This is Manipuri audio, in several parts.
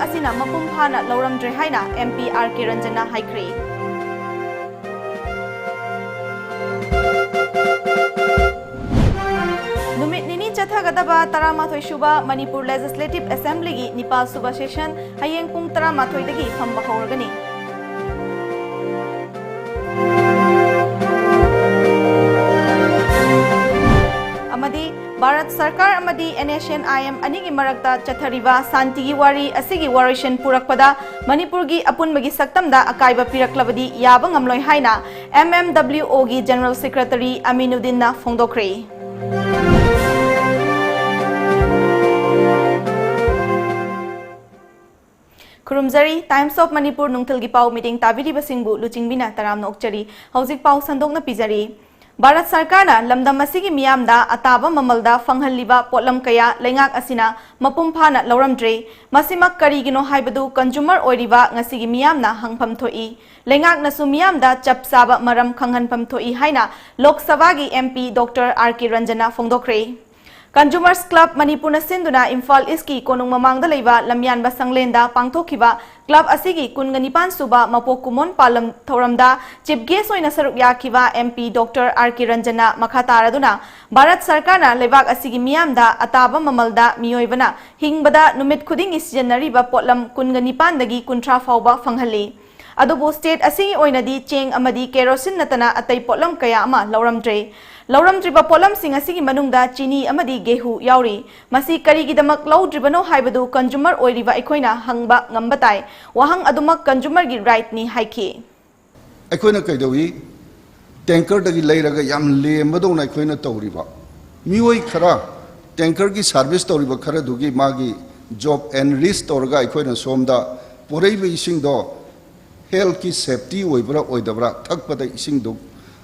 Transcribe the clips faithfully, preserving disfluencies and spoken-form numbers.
ꯑꯁꯤꯅ ꯃꯄꯨꯡ ꯐꯥꯅ ꯂꯧꯔꯝꯗ꯭ꯔꯦ ꯍꯥꯏꯅ M P R K ꯔꯟꯖꯟꯅ ꯍꯥꯏꯈ꯭ꯔꯦ꯫ ꯅꯨꯃꯤꯠ ꯅꯤꯅꯤ ꯆꯠꯊꯒꯗꯕ ꯇꯔꯥꯃꯥꯊꯣꯏ ꯁꯨꯕ ꯃꯅꯤꯄꯨꯔ Legislative Assemblyꯒꯤ ꯅꯤꯄꯥꯜ ꯁꯨꯕ session ꯍꯌꯦꯡ ꯄꯨꯡ ꯇꯔꯥꯃꯥꯊꯣꯏꯗꯒꯤ ꯐꯝꯕ ꯍꯧꯔꯒꯅꯤ꯫ ꯑꯃꯗꯤ ꯚꯥꯔꯠ ꯁꯔꯀꯥꯔ ꯑꯃꯗꯤ N S C N I M ꯑꯅꯤꯒꯤ ꯃꯔꯛꯇ ꯆꯠꯊꯔꯤꯕ ꯁꯥꯟꯇꯤꯒꯤ ꯋꯥꯔꯤ ꯑꯁꯤꯒꯤ ꯋꯥꯔꯣꯏꯁꯤꯟ ꯄꯨꯔꯛꯄꯗ ꯃꯅꯤꯄꯨꯔꯒꯤ ꯑꯄꯨꯟꯕꯒꯤ ꯁꯛꯇꯝꯗ ꯑꯀꯥꯏꯕ ꯄꯤꯔꯛꯂꯕꯗꯤ ꯌꯥꯕ ꯉꯝꯂꯣꯏ ꯍꯥꯏꯅ M M W Oꯒꯤ General Secretary ꯑꯃꯤꯅꯨꯗꯤꯟꯅ ꯐꯣꯡꯗꯣꯛꯈ꯭ꯔꯦ꯫ ꯈꯨꯔꯨꯝꯖꯔꯤ꯫ Times of Manipur ꯅꯨꯡꯊꯤꯜꯒꯤ ꯄꯥꯎ meeting ꯇꯥꯕꯤꯔꯤꯕꯁꯤꯡꯕꯨ ꯂꯨꯆꯤꯡꯕꯤꯅ ꯇꯔꯥꯝꯅ ꯑꯣꯛꯆꯔꯤ꯫ ꯍꯧꯖꯤꯛ ꯄꯥꯎ ꯁꯟꯗꯣꯛꯅ ꯄꯤꯖꯔꯤ꯫ ꯚꯥꯔꯠ ꯁꯔꯀꯥꯔꯅ ꯂꯝꯗꯝ ꯑꯁꯤꯒꯤ ꯃꯤꯌꯥꯝꯗ ꯑꯇꯥꯕ ꯃꯃꯜꯗ ꯐꯪꯍꯜꯂꯤꯕ ꯄꯣꯠꯂꯝ ꯀꯌꯥ ꯂꯩꯉꯥꯛ ꯑꯁꯤꯅ ꯃꯄꯨꯡ ꯐꯥꯅ ꯂꯧꯔꯝꯗ꯭ꯔꯦ꯫ ꯃꯁꯤꯃꯛ ꯀꯔꯤꯒꯤꯅꯣ ꯍꯥꯏꯕꯗꯨ consumer ꯑꯣꯏꯔꯤꯕ ꯉꯁꯤꯒꯤ ꯃꯤꯌꯥꯝꯅ ꯍꯪꯐꯝ ꯊꯣꯛꯏ꯫ ꯂꯩꯉꯥꯛꯅꯁꯨ ꯃꯤꯌꯥꯝꯗ ꯆꯞ ꯆꯥꯕ ꯃꯔꯝ ꯈꯪꯍꯟꯐꯝ ꯊꯣꯛꯏ ꯍꯥꯏꯅ ꯂꯣꯛ ꯁꯚꯥꯒꯤ M P Doctor R K ꯔꯟꯖꯟꯅ ꯐꯣꯡꯗꯣꯛꯈ꯭ꯔꯦ꯫ Consumers Club ꯃꯅꯤꯄꯨꯔꯅ ꯁꯤꯟꯗꯨꯅ ꯏꯝꯐꯥꯜ ꯏꯁꯀꯤ ꯀꯣꯅꯨꯡ ꯃꯃꯥꯡꯗ ꯂꯩꯕ ꯂꯝꯌꯥꯟꯕ ꯁꯪꯂꯦꯟꯗ ꯄꯥꯡꯊꯣꯛꯈꯤꯕ club ꯑꯁꯤꯒꯤ ꯀꯨꯟꯒ ꯅꯤꯄꯥꯟ ꯁꯨꯕ ꯃꯄꯣꯛ ꯀꯨꯝꯑꯣꯟ ꯄꯥꯂꯟ ꯊꯧꯔꯝꯗ chief guest ꯑꯣꯏꯅ ꯁꯔꯨꯛ ꯌꯥꯈꯤꯕ M P Doctor R K ꯔꯟꯖꯟꯅ ꯃꯈꯥ ꯇꯥꯔꯗꯨꯅ ꯚꯥꯔꯠ ꯁꯔꯀꯥꯔꯅ ꯂꯩꯕꯥꯛ ꯑꯁꯤꯒꯤ ꯃꯤꯌꯥꯝꯗ ꯑꯇꯥꯕ ꯃꯃꯜꯗ ꯃꯤꯑꯣꯏꯕꯅ ꯍꯤꯡꯕꯗ ꯅꯨꯃꯤꯠ ꯈꯨꯗꯤꯡꯒꯤ ꯁꯤꯖꯤꯟꯅꯔꯤꯕ ꯄꯣꯠꯂꯝ ꯀꯨꯟꯒ ꯅꯤꯄꯥꯟꯗꯒꯤ ꯀꯨꯟꯊ꯭ꯔꯥ ꯐꯥꯎꯕ ꯐꯪꯍꯜꯂꯤ꯫ ꯑꯗꯨꯕꯨ state ꯑꯁꯤꯒꯤ ꯑꯣꯏꯅꯗꯤ ꯆꯦꯡ ꯑꯃꯗꯤ ꯀꯦꯔꯣꯁꯤꯟ ꯅꯠꯇꯅ ꯑꯇꯩ ꯄꯣꯠꯂꯝ ꯀꯌꯥ ꯑꯃ ꯂꯧꯔꯝꯗ꯭ꯔꯦ꯫ ꯂꯧꯔꯝꯗ꯭ꯔꯤꯕ ꯄꯣꯠꯂꯝꯁꯤꯡ ꯑꯁꯤꯒꯤ ꯃꯅꯨꯡꯗ ꯆꯤꯅꯤ ꯑꯃꯗꯤ ꯒꯦꯍꯨ ꯌꯥꯎꯔꯤ꯫ ꯃꯁꯤ ꯀꯔꯤꯒꯤꯗꯃꯛ ꯂꯧꯗ꯭ꯔꯤꯕꯅꯣ ꯍꯥꯏꯕꯗꯨ consumer ꯑꯣꯏꯔꯤꯕ ꯑꯩꯈꯣꯏꯅ ꯍꯪꯕ ꯉꯝꯕ ꯇꯥꯏ꯫ ꯋꯥꯍꯪ ꯑꯗꯨꯃꯛ consumerꯒꯤ rightꯅꯤ ꯍꯥꯏꯈꯤ꯫ ꯑꯩꯈꯣꯏꯅ ꯀꯩꯗꯧꯏ? Tankerꯗꯒꯤ ꯂꯩꯔꯒ ꯌꯥꯝ ꯂꯦꯝꯕꯗꯧꯅ ꯑꯩꯈꯣꯏꯅ ꯇꯧꯔꯤꯕ꯫ ꯃꯤꯑꯣꯏ ꯈꯔ, tankerꯒꯤ service ꯇꯧꯔꯤꯕ ꯈꯔꯗꯨꯒꯤ ꯃꯥꯒꯤ job enrich ꯇꯧꯔꯒ ꯑꯩꯈꯣꯏꯅ ꯁꯣꯝꯗ ꯄꯨꯔꯛꯏꯕ ꯏꯁꯤꯡꯗꯣ healthꯀꯤ safety ꯑꯣꯏꯕ꯭ꯔꯥ ꯑꯣꯏꯗꯕ꯭ꯔꯥ, ꯊꯛꯄꯗ ꯏꯁꯤꯡꯗꯣ,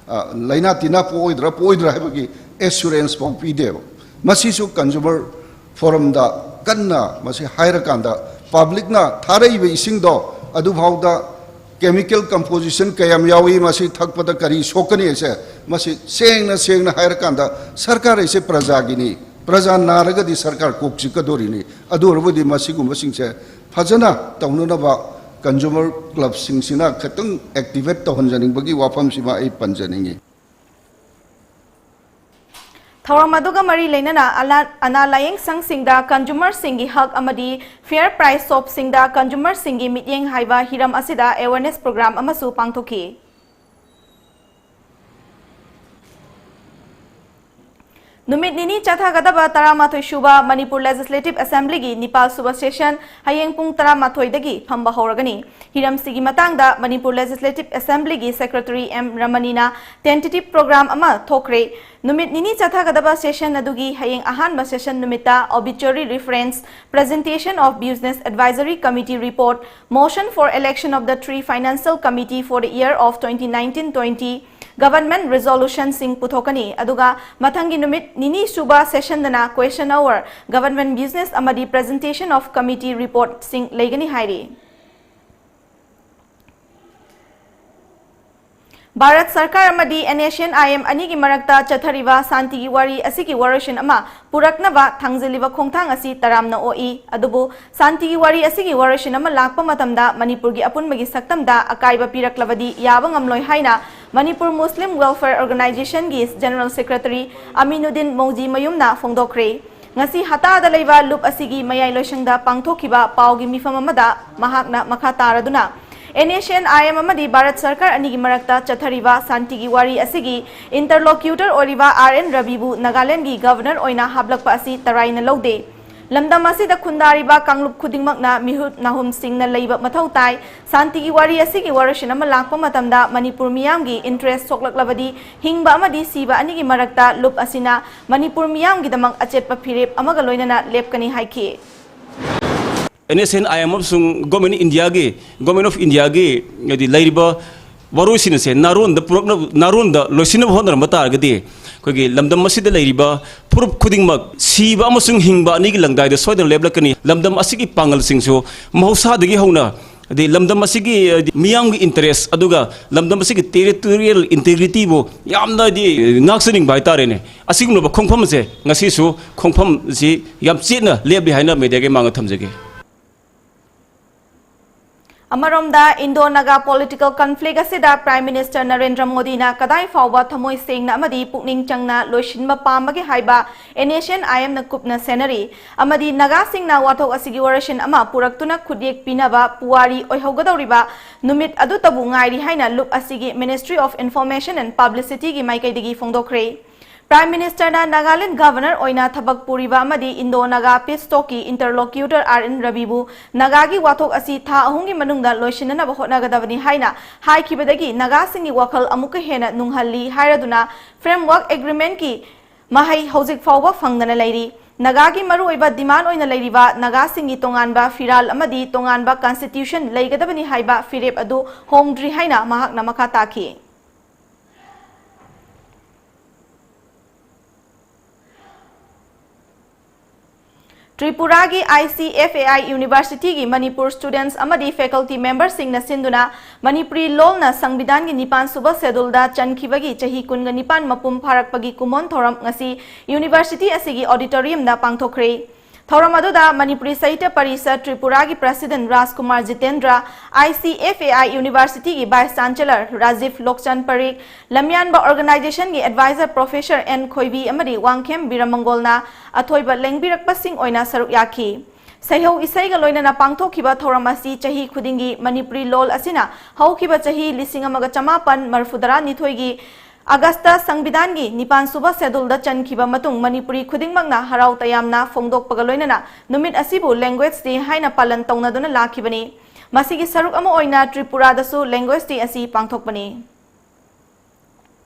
ꯑ, ꯂꯥꯏꯅꯥ ꯇꯤꯟꯅꯥ ꯄꯣꯛꯑꯣꯏꯗ꯭ꯔꯥ ꯄꯣꯛꯑꯣꯏꯗ꯭ꯔꯥ ꯍꯥꯏꯕꯒꯤ assurance ꯐꯥꯎ ꯄꯤꯗꯦꯕ꯫ ꯃꯁꯤꯁꯨ consumer forumꯗ ꯀꯟꯅ ꯃꯁꯤ ꯍꯥꯏꯔꯀꯥꯟꯗ publicꯅ ꯊꯥꯔꯛꯏꯕ ꯏꯁꯤꯡꯗꯣ ꯑꯗꯨꯐꯥꯎꯗ chemical composition ꯀꯌꯥꯝ ꯌꯥꯎꯏ, ꯃꯁꯤ ꯊꯛꯄꯗ ꯀꯔꯤ ꯁꯣꯛꯀꯅꯤ ꯍꯥꯏꯁꯦ, ꯃꯁꯤ ꯁꯦꯡꯅ ꯁꯦꯡꯅ ꯍꯥꯏꯔꯀꯥꯟꯗ ꯁꯔꯀꯥꯔ ꯍꯥꯏꯁꯦ ꯄ꯭ꯔꯖꯥꯒꯤꯅꯤ꯫ ꯄ꯭ꯔꯖꯥ ꯅꯥꯔꯒꯗꯤ ꯁꯔꯀꯥꯔ ꯀꯣꯛ ꯆꯤꯛꯀꯗꯣꯔꯤꯅꯤ꯫ ꯑꯗꯨ ꯑꯣꯏꯔꯕꯗꯤ ꯃꯁꯤꯒꯨꯝꯕꯁꯤꯡꯁꯦ ꯐꯖꯅ ꯇꯧꯅꯅꯕ ꯀꯟꯖꯨꯃꯔ ꯀ꯭ꯂꯕꯁꯤꯡꯁꯤꯅ ꯈꯤꯇꯪ ꯑꯦꯛꯇꯤꯚꯦꯠ ꯇꯧꯍꯟꯖꯅꯤꯡꯕꯒꯤ ꯋꯥꯐꯝꯁꯤꯃ ꯑꯩ ꯄꯟꯖꯅꯤꯡꯏ꯫ ꯊꯧꯔꯝ ꯑꯗꯨꯒ ꯃꯔꯤ ꯂꯩꯅꯅ ꯑꯅꯥ ꯂꯥꯌꯦꯡ ꯁꯪꯁꯤꯡꯗ ꯀꯟꯖꯨꯃꯔꯁꯤꯡꯒꯤ ꯍꯛ ꯑꯃꯗꯤ ꯐꯤꯌꯔ ꯄ꯭ꯔꯥꯏꯁ ꯁꯣꯞꯁꯤꯡꯗ ꯀꯟꯖꯨꯃꯔꯁꯤꯡꯒꯤ ꯃꯤꯠꯌꯦꯡ ꯍꯥꯏꯕ ꯍꯤꯔꯝ ꯑꯁꯤꯗ ꯑꯦꯋꯦꯔꯅꯦꯁ ꯄ꯭ꯔꯣꯒ꯭ꯔꯥꯝ ꯑꯃꯁꯨ ꯄꯥꯡꯊꯣꯛꯈꯤ꯫ ꯅꯨꯃꯤꯠ ꯅꯤꯅꯤ ꯆꯠꯊꯒꯗꯕ ꯇꯔꯥꯃꯥꯊꯣꯏ ꯁꯨꯕ ꯃꯅꯤꯄꯨꯔ ꯂꯦꯖꯤꯁꯂꯦꯇꯤꯚ ꯑꯦꯁꯦꯝꯕ꯭ꯂꯤꯒꯤ ꯅꯤꯄꯥꯜ ꯁꯨꯕ ꯁꯦꯁꯟ ꯍꯌꯦꯡ ꯄꯨꯡ ꯇꯔꯥꯃꯥꯊꯣꯏꯗꯒꯤ ꯐꯝꯕ ꯍꯧꯔꯒꯅꯤ꯫ ꯍꯤꯔꯝꯁꯤꯒꯤ ꯃꯇꯥꯡꯗ ꯃꯅꯤꯄꯨꯔ ꯂꯦꯖꯤꯁꯂꯦꯇꯤꯚ ꯑꯦꯁꯦꯝꯕ꯭ꯂꯤꯒꯤ ꯁꯦꯀ꯭ꯔꯦꯇꯔꯤ ꯑꯦꯝ ꯔꯃꯅꯤꯅ ꯇꯦꯟꯇꯦꯇꯤꯚ ꯄ꯭ꯔꯣꯒ꯭ꯔꯥꯝ ꯑꯃ ꯊꯣꯛꯈ꯭ꯔꯦ꯫ ꯅꯨꯃꯤꯠ ꯅꯤꯅꯤ ꯆꯠꯊꯒꯗꯕ ꯁꯦꯁꯟ ꯑꯗꯨꯒꯤ ꯍꯌꯦꯡ ꯑꯍꯥꯟꯕ ꯁꯦꯁꯟ ꯅꯨꯃꯤꯠꯇ obituary reference, presentation of business advisory committee report, motion for election of the three financial committee for the year of twenty nineteen twenty, government resolutionꯁꯤꯡ ꯄꯨꯊꯣꯛꯀꯅꯤ꯫ ꯑꯗꯨꯒ ꯃꯊꯪꯒꯤ ꯅꯨꯃꯤꯠ ꯅꯤꯅꯤ ꯁꯨꯕ ꯁꯦꯁꯟꯗꯅ question hour, government business ꯑꯃꯗꯤ presentation of committee reportꯁꯤꯡ ꯂꯩꯒꯅꯤ ꯍꯥꯏꯔꯤ꯫ ꯚꯥꯔꯠ ꯁꯔꯀꯥꯔ ꯑꯃꯗꯤ NSCN-IM ꯑꯅꯤꯒꯤ ꯃꯔꯛꯇ ꯆꯠꯊꯔꯤꯕ ꯁꯥꯟꯇꯤꯒꯤ ꯋꯥꯔꯤ ꯑꯁꯤꯒꯤ ꯋꯥꯔꯣꯏꯁꯤꯟ ꯑꯃ ꯄꯨꯔꯛꯅꯕ ꯊꯥꯡꯖꯤꯜꯂꯤꯕ ꯈꯣꯡꯊꯥꯡ ꯑꯁꯤ ꯇꯔꯥꯝꯅ ꯑꯣꯛꯏ꯫ ꯑꯗꯨꯕꯨ ꯁꯥꯟꯇꯤꯒꯤ ꯋꯥꯔꯤ ꯑꯁꯤꯒꯤ ꯋꯥꯔꯣꯏꯁꯤꯟ ꯑꯃ ꯂꯥꯛꯄ ꯃꯇꯝꯗ ꯃꯅꯤꯄꯨꯔꯒꯤ ꯑꯄꯨꯟꯕꯒꯤ ꯁꯛꯇꯝꯗ ꯑꯀꯥꯏꯕ ꯄꯤꯔꯛꯂꯕꯗꯤ ꯌꯥꯕ ꯉꯝꯂꯣꯏ ꯍꯥꯏꯅ ꯃꯅꯤꯄꯨꯔ ꯃꯨꯁꯂꯤꯝ ꯋꯦꯜꯐꯤꯌꯔ ꯑꯣꯔꯒꯅꯥꯏꯖꯦꯁꯟꯒꯤ ꯖꯦꯅꯔꯦꯜ ꯁꯦꯀ꯭ꯔꯦꯇꯔꯤ ꯑꯃꯤꯅꯨꯗꯤꯟ ꯃꯧꯖꯤꯃꯌꯨꯝꯅ ꯐꯣꯡꯗꯣꯛꯈ꯭ꯔꯦ꯫ ꯉꯁꯤ ꯍꯇꯥꯗ ꯂꯩꯕ ꯂꯨꯞ ꯑꯁꯤꯒꯤ ꯃꯌꯥꯏ ꯂꯣꯏꯁꯪꯗ ꯄꯥꯡꯊꯣꯛꯈꯤꯕ ꯄꯥꯎꯒꯤ ꯃꯤꯐꯝ ꯑꯃꯗ ꯃꯍꯥꯛꯅ ꯃꯈꯥ ꯇꯥꯔꯗꯨꯅ, NSCN-IM ꯑꯃꯗꯤ ꯚꯥꯔꯠ ꯁꯔꯀꯥꯔ ꯑꯅꯤꯒꯤ ꯃꯔꯛꯇ ꯆꯠꯊꯔꯤꯕ ꯁꯥꯟꯇꯤꯒꯤ ꯋꯥꯔꯤ ꯑꯁꯤꯒꯤ interlocutor ꯑꯣꯏꯔꯤꯕ R N ꯔꯕꯤꯕꯨ ꯅꯥꯒꯥꯂꯦꯟꯗꯒꯤ ꯒꯚꯔꯅꯔ ꯑꯣꯏꯅ ꯍꯥꯞꯂꯛꯄ ꯑꯁꯤ ꯇꯔꯥꯏꯅ ꯂꯧꯗꯦ꯫ ꯂꯝꯗꯝ ꯑꯁꯤꯗ ꯈꯨꯟꯗꯥꯔꯤꯕ ꯀꯥꯡꯂꯨꯞ ꯈꯨꯗꯤꯡꯃꯛꯅ ꯃꯤꯍꯨꯠ ꯅꯥꯍꯨꯝꯁꯤꯡꯅ ꯂꯩꯕ ꯃꯊꯧ ꯇꯥꯏ꯫ ꯁꯥꯟꯇꯤꯒꯤ ꯋꯥꯔꯤ ꯑꯁꯤꯒꯤ ꯋꯥꯔꯣꯏꯁꯤꯟ ꯑꯃ ꯂꯥꯛꯄ ꯃꯇꯝꯗ ꯃꯅꯤꯄꯨꯔ ꯃꯤꯌꯥꯝꯒꯤ interest ꯁꯣꯛꯂꯛꯂꯕꯗꯤ ꯍꯤꯡꯕ ꯑꯃꯗꯤ ꯁꯤꯕ ꯑꯅꯤꯒꯤ ꯃꯔꯛꯇ ꯂꯨꯞ ꯑꯁꯤꯅ ꯃꯅꯤꯄꯨꯔ ꯃꯤꯌꯥꯝꯒꯤꯗꯃꯛ ꯑꯆꯦꯠꯄ ꯐꯤꯔꯦꯞ ꯑꯃꯒ ꯂꯣꯏꯅꯅ ꯂꯦꯞꯀꯅꯤ ꯍꯥꯏꯈꯤ꯫ NSCN-IM ꯑꯃꯁꯨꯡ Government of India-ꯒꯤ, Government of India-ꯒꯤ ꯍꯥꯏꯗꯤ ꯂꯩꯔꯤꯕ ꯋꯥꯔꯣꯏꯁꯤꯟ ꯑꯁꯦ ꯅꯥꯔꯣꯟꯗ ꯄꯨꯔꯛꯅꯕ, ꯅꯥꯔꯣꯟꯗ ꯂꯣꯏꯁꯤꯟꯅꯕ ꯍꯣꯠꯅꯔꯝꯕ ꯇꯥꯔꯒꯗꯤ ꯑꯩꯈꯣꯏꯒꯤ ꯂꯝꯗꯝ ꯑꯁꯤꯗ ꯂꯩꯔꯤꯕ ꯐꯨꯔꯨꯞ ꯈꯨꯗꯤꯡꯃꯛ ꯁꯤꯕ ꯑꯃꯁꯨꯡ ꯍꯤꯡꯕ ꯑꯅꯤꯒꯤ ꯂꯪꯗꯥꯏꯗ ꯁꯣꯏꯗꯅ ꯂꯦꯞꯂꯛꯀꯅꯤ꯫ ꯂꯝꯗꯝ ꯑꯁꯤꯒꯤ ꯄꯥꯡꯒꯜꯁꯤꯡꯁꯨ ꯃꯍꯧꯁꯥꯗꯒꯤ ꯍꯧꯅ ꯑꯗꯩ ꯂꯝꯗꯝ ꯑꯁꯤꯒꯤ, ꯍꯥꯏꯗꯤ, ꯃꯤꯌꯥꯝꯒꯤ interest ꯑꯗꯨꯒ ꯂꯝꯗꯝ ꯑꯁꯤꯒꯤ territorial integrityꯕꯨ ꯌꯥꯝꯅ, ꯍꯥꯏꯗꯤ, ꯉꯥꯛꯆꯅꯤꯡꯕ ꯍꯥꯏꯇꯥꯔꯦꯅꯦ꯫ ꯑꯁꯤꯒꯨꯝꯂꯕ ꯈꯣꯡꯐꯝ ꯑꯁꯦ ꯉꯁꯤꯁꯨ ꯈꯣꯡꯐꯝꯁꯤ ꯌꯥꯝ ꯆꯦꯠꯅ ꯂꯦꯞꯂꯤ ꯍꯥꯏꯅ mediaꯒꯤ ꯃꯥꯡꯗ ꯊꯝꯖꯒꯦ꯫ ꯑꯃꯔꯣꯝꯗ, Indo-Naga political conflict ꯑꯁꯤꯗ Prime Minister ꯅꯔꯦꯟꯗ꯭ꯔ ꯃꯣꯗꯤꯅ ꯀꯗꯥꯏ ꯐꯥꯎꯕ ꯊꯃꯣꯏ ꯁꯦꯡꯅ ꯑꯃꯗꯤ ꯄꯨꯛꯅꯤꯡ ꯆꯪꯅ ꯂꯣꯏꯁꯤꯟꯕ ꯄꯥꯝꯕꯒꯦ ꯍꯥꯏꯕ NSCN-IMꯅ ꯀꯨꯞꯅ ꯁꯦꯟꯅꯔꯤ꯫ ꯑꯃꯗꯤ ꯅꯥꯒꯥꯁꯤꯡꯅ ꯋꯥꯊꯣꯛ ꯑꯁꯤꯒꯤ ꯋꯥꯔꯣꯏꯁꯤꯟ ꯑꯃ ꯄꯨꯔꯛꯇꯨꯅ ꯈꯨꯠꯌꯦꯛ ꯄꯤꯅꯕ ꯄꯨꯋꯥꯔꯤ ꯑꯣꯏꯍꯧꯒꯗꯧꯔꯤꯕ ꯅꯨꯃꯤꯠ ꯑꯗꯨꯇꯕꯨ ꯉꯥꯏꯔꯤ ꯍꯥꯏꯅ ꯂꯨꯞ ꯑꯁꯤꯒꯤ Ministry of Information and Publicityꯒꯤ ꯃꯥꯏꯀꯩꯗꯒꯤ ꯐꯣꯡꯗꯣꯛꯈ꯭ꯔꯦ꯫ Prime Ministerꯅ ꯅꯥꯒꯥꯂꯦꯟ Governor ꯑꯣꯏꯅ ꯊꯕꯛ ꯄꯨꯔꯤꯕ ꯑꯃꯗꯤ Indo-Naga Peace Talkꯀꯤ interlocutor R N Raviꯕꯨ ꯅꯥꯒꯥꯒꯤ ꯋꯥꯊꯣꯛ ꯑꯁꯤ ꯊꯥ ꯑꯍꯨꯝꯒꯤ ꯃꯅꯨꯡꯗ ꯂꯣꯏꯁꯤꯟꯅꯅꯕ ꯍꯣꯠꯅꯒꯗꯕꯅꯤ ꯍꯥꯏꯅ ꯍꯥꯏꯈꯤꯕꯗꯒꯤ ꯅꯥꯒꯥꯁꯤꯡꯒꯤ ꯋꯥꯈꯜ ꯑꯃꯨꯛꯀ ꯍꯦꯟꯅ ꯅꯨꯡꯍꯜꯂꯤ ꯍꯥꯏꯔꯗꯨꯅ Framework Agreementꯀꯤ ꯃꯍꯩ ꯍꯧꯖꯤꯛ ꯐꯥꯎꯕ ꯐꯪꯗꯅ ꯂꯩꯔꯤ꯫ ꯅꯥꯒꯥꯒꯤ ꯃꯔꯨꯑꯣꯏꯕ demand ꯑꯣꯏꯅ ꯂꯩꯔꯤꯕ ꯅꯥꯒꯥꯁꯤꯡꯒꯤ ꯇꯣꯉꯥꯟꯕ ꯐꯤꯔꯥꯜ ꯑꯃꯗꯤ ꯇꯣꯉꯥꯟꯕ constitution ꯂꯩꯒꯗꯕꯅꯤ ꯍꯥꯏꯕ ꯐꯤꯔꯦꯞ ꯑꯗꯨ ꯍꯣꯡꯗ꯭ꯔꯤ ꯍꯥꯏꯅ ꯃꯍꯥꯛꯅ ꯃꯈꯥ ꯇꯥꯈꯤ꯫ ꯇ꯭ꯔꯤꯄꯨꯔꯥꯒꯤ ICFAI Universityꯒꯤ ꯃꯅꯤꯄꯨꯔ students ꯑꯃꯗꯤ faculty memberꯁꯤꯡꯅ ꯁꯤꯟꯗꯨꯅ ꯃꯅꯤꯄꯨꯔꯤ ꯂꯣꯜꯅ ꯁꯪꯕꯤꯙꯥꯟꯒꯤ ꯅꯤꯄꯥꯟ ꯁꯨꯕ scheduleꯗ ꯆꯟꯈꯤꯕꯒꯤ ꯆꯍꯤ ꯀꯨꯟꯒ ꯅꯤꯄꯥꯟ ꯃꯄꯨꯡ ꯐꯥꯔꯛꯄꯒꯤ ꯀꯨꯝꯑꯣꯟ ꯊꯧꯔꯝ ꯉꯁꯤ university ꯑꯁꯤꯒꯤ auditoriumꯗ ꯄꯥꯡꯊꯣꯛꯈ꯭ꯔꯦ꯫ ꯊꯧꯔꯝ ꯑꯗꯨꯗ ꯃꯅꯤꯄꯨꯔꯤ ꯁꯥꯍꯤꯇ꯭ꯌ ꯄꯔꯤꯁꯠ ꯇ꯭ꯔꯤꯄꯨꯔꯥꯒꯤ president ꯔꯥꯖꯀꯨꯃꯥꯔ Jitendra, ICFAI Universityꯒꯤ vice chancellor Rajiv ꯂꯣꯛꯆꯟ ꯄꯔꯤꯛ, ꯂꯝꯌꯥꯟꯕ organizationꯒꯤ advisor professor N ꯈꯣꯏꯕꯤ ꯑꯃꯗꯤ ꯋꯥꯡꯈꯦꯝ ꯕꯤꯔꯃꯪꯒꯣꯜꯅ ꯑꯊꯣꯏꯕ ꯂꯦꯡꯕꯤꯔꯛꯄꯁꯤꯡ ꯑꯣꯏꯅ ꯁꯔꯨꯛ ꯌꯥꯈꯤ꯫ ꯁꯩꯍꯧ ꯏꯁꯩꯒ ꯂꯣꯏꯅꯅ ꯄꯥꯡꯊꯣꯛꯈꯤꯕ ꯊꯧꯔꯝ ꯑꯁꯤ ꯆꯍꯤ ꯈꯨꯗꯤꯡꯒꯤ ꯃꯅꯤꯄꯨꯔꯤ ꯂꯣꯜ ꯑꯁꯤꯅ ꯍꯧꯈꯤꯕ ꯆꯍꯤ ꯂꯤꯁꯤꯡ ꯑꯃꯒ ꯆꯃꯥꯄꯟ ꯃꯔꯤꯐꯨꯇꯔꯥꯅꯤꯊꯣꯏꯒꯤ Augustꯇ ꯁꯪꯕꯤꯙꯥꯟꯒꯤ ꯅꯤꯄꯥꯟ ꯁꯨꯕ scheduleꯗ ꯆꯟꯈꯤꯕ ꯃꯇꯨꯡ ꯃꯅꯤꯄꯨꯔꯤ ꯈꯨꯗꯤꯡꯃꯛꯅ ꯍꯔꯥꯎ ꯇꯌꯥꯝꯅ ꯐꯣꯡꯗꯣꯛꯄꯒ ꯂꯣꯏꯅꯅ ꯅꯨꯃꯤꯠ ꯑꯁꯤꯕꯨ Language Day ꯍꯥꯏꯅ ꯄꯥꯂꯟ ꯇꯧꯅꯗꯨꯅ ꯂꯥꯛꯈꯤꯕꯅꯤ꯫ ꯃꯁꯤꯒꯤ ꯁꯔꯨꯛ ꯑꯃ ꯑꯣꯏꯅ ꯇ꯭ꯔꯤꯄꯨꯔꯥꯗꯁꯨ Language Day ꯑꯁꯤ ꯄꯥꯡꯊꯣꯛꯄꯅꯤ꯫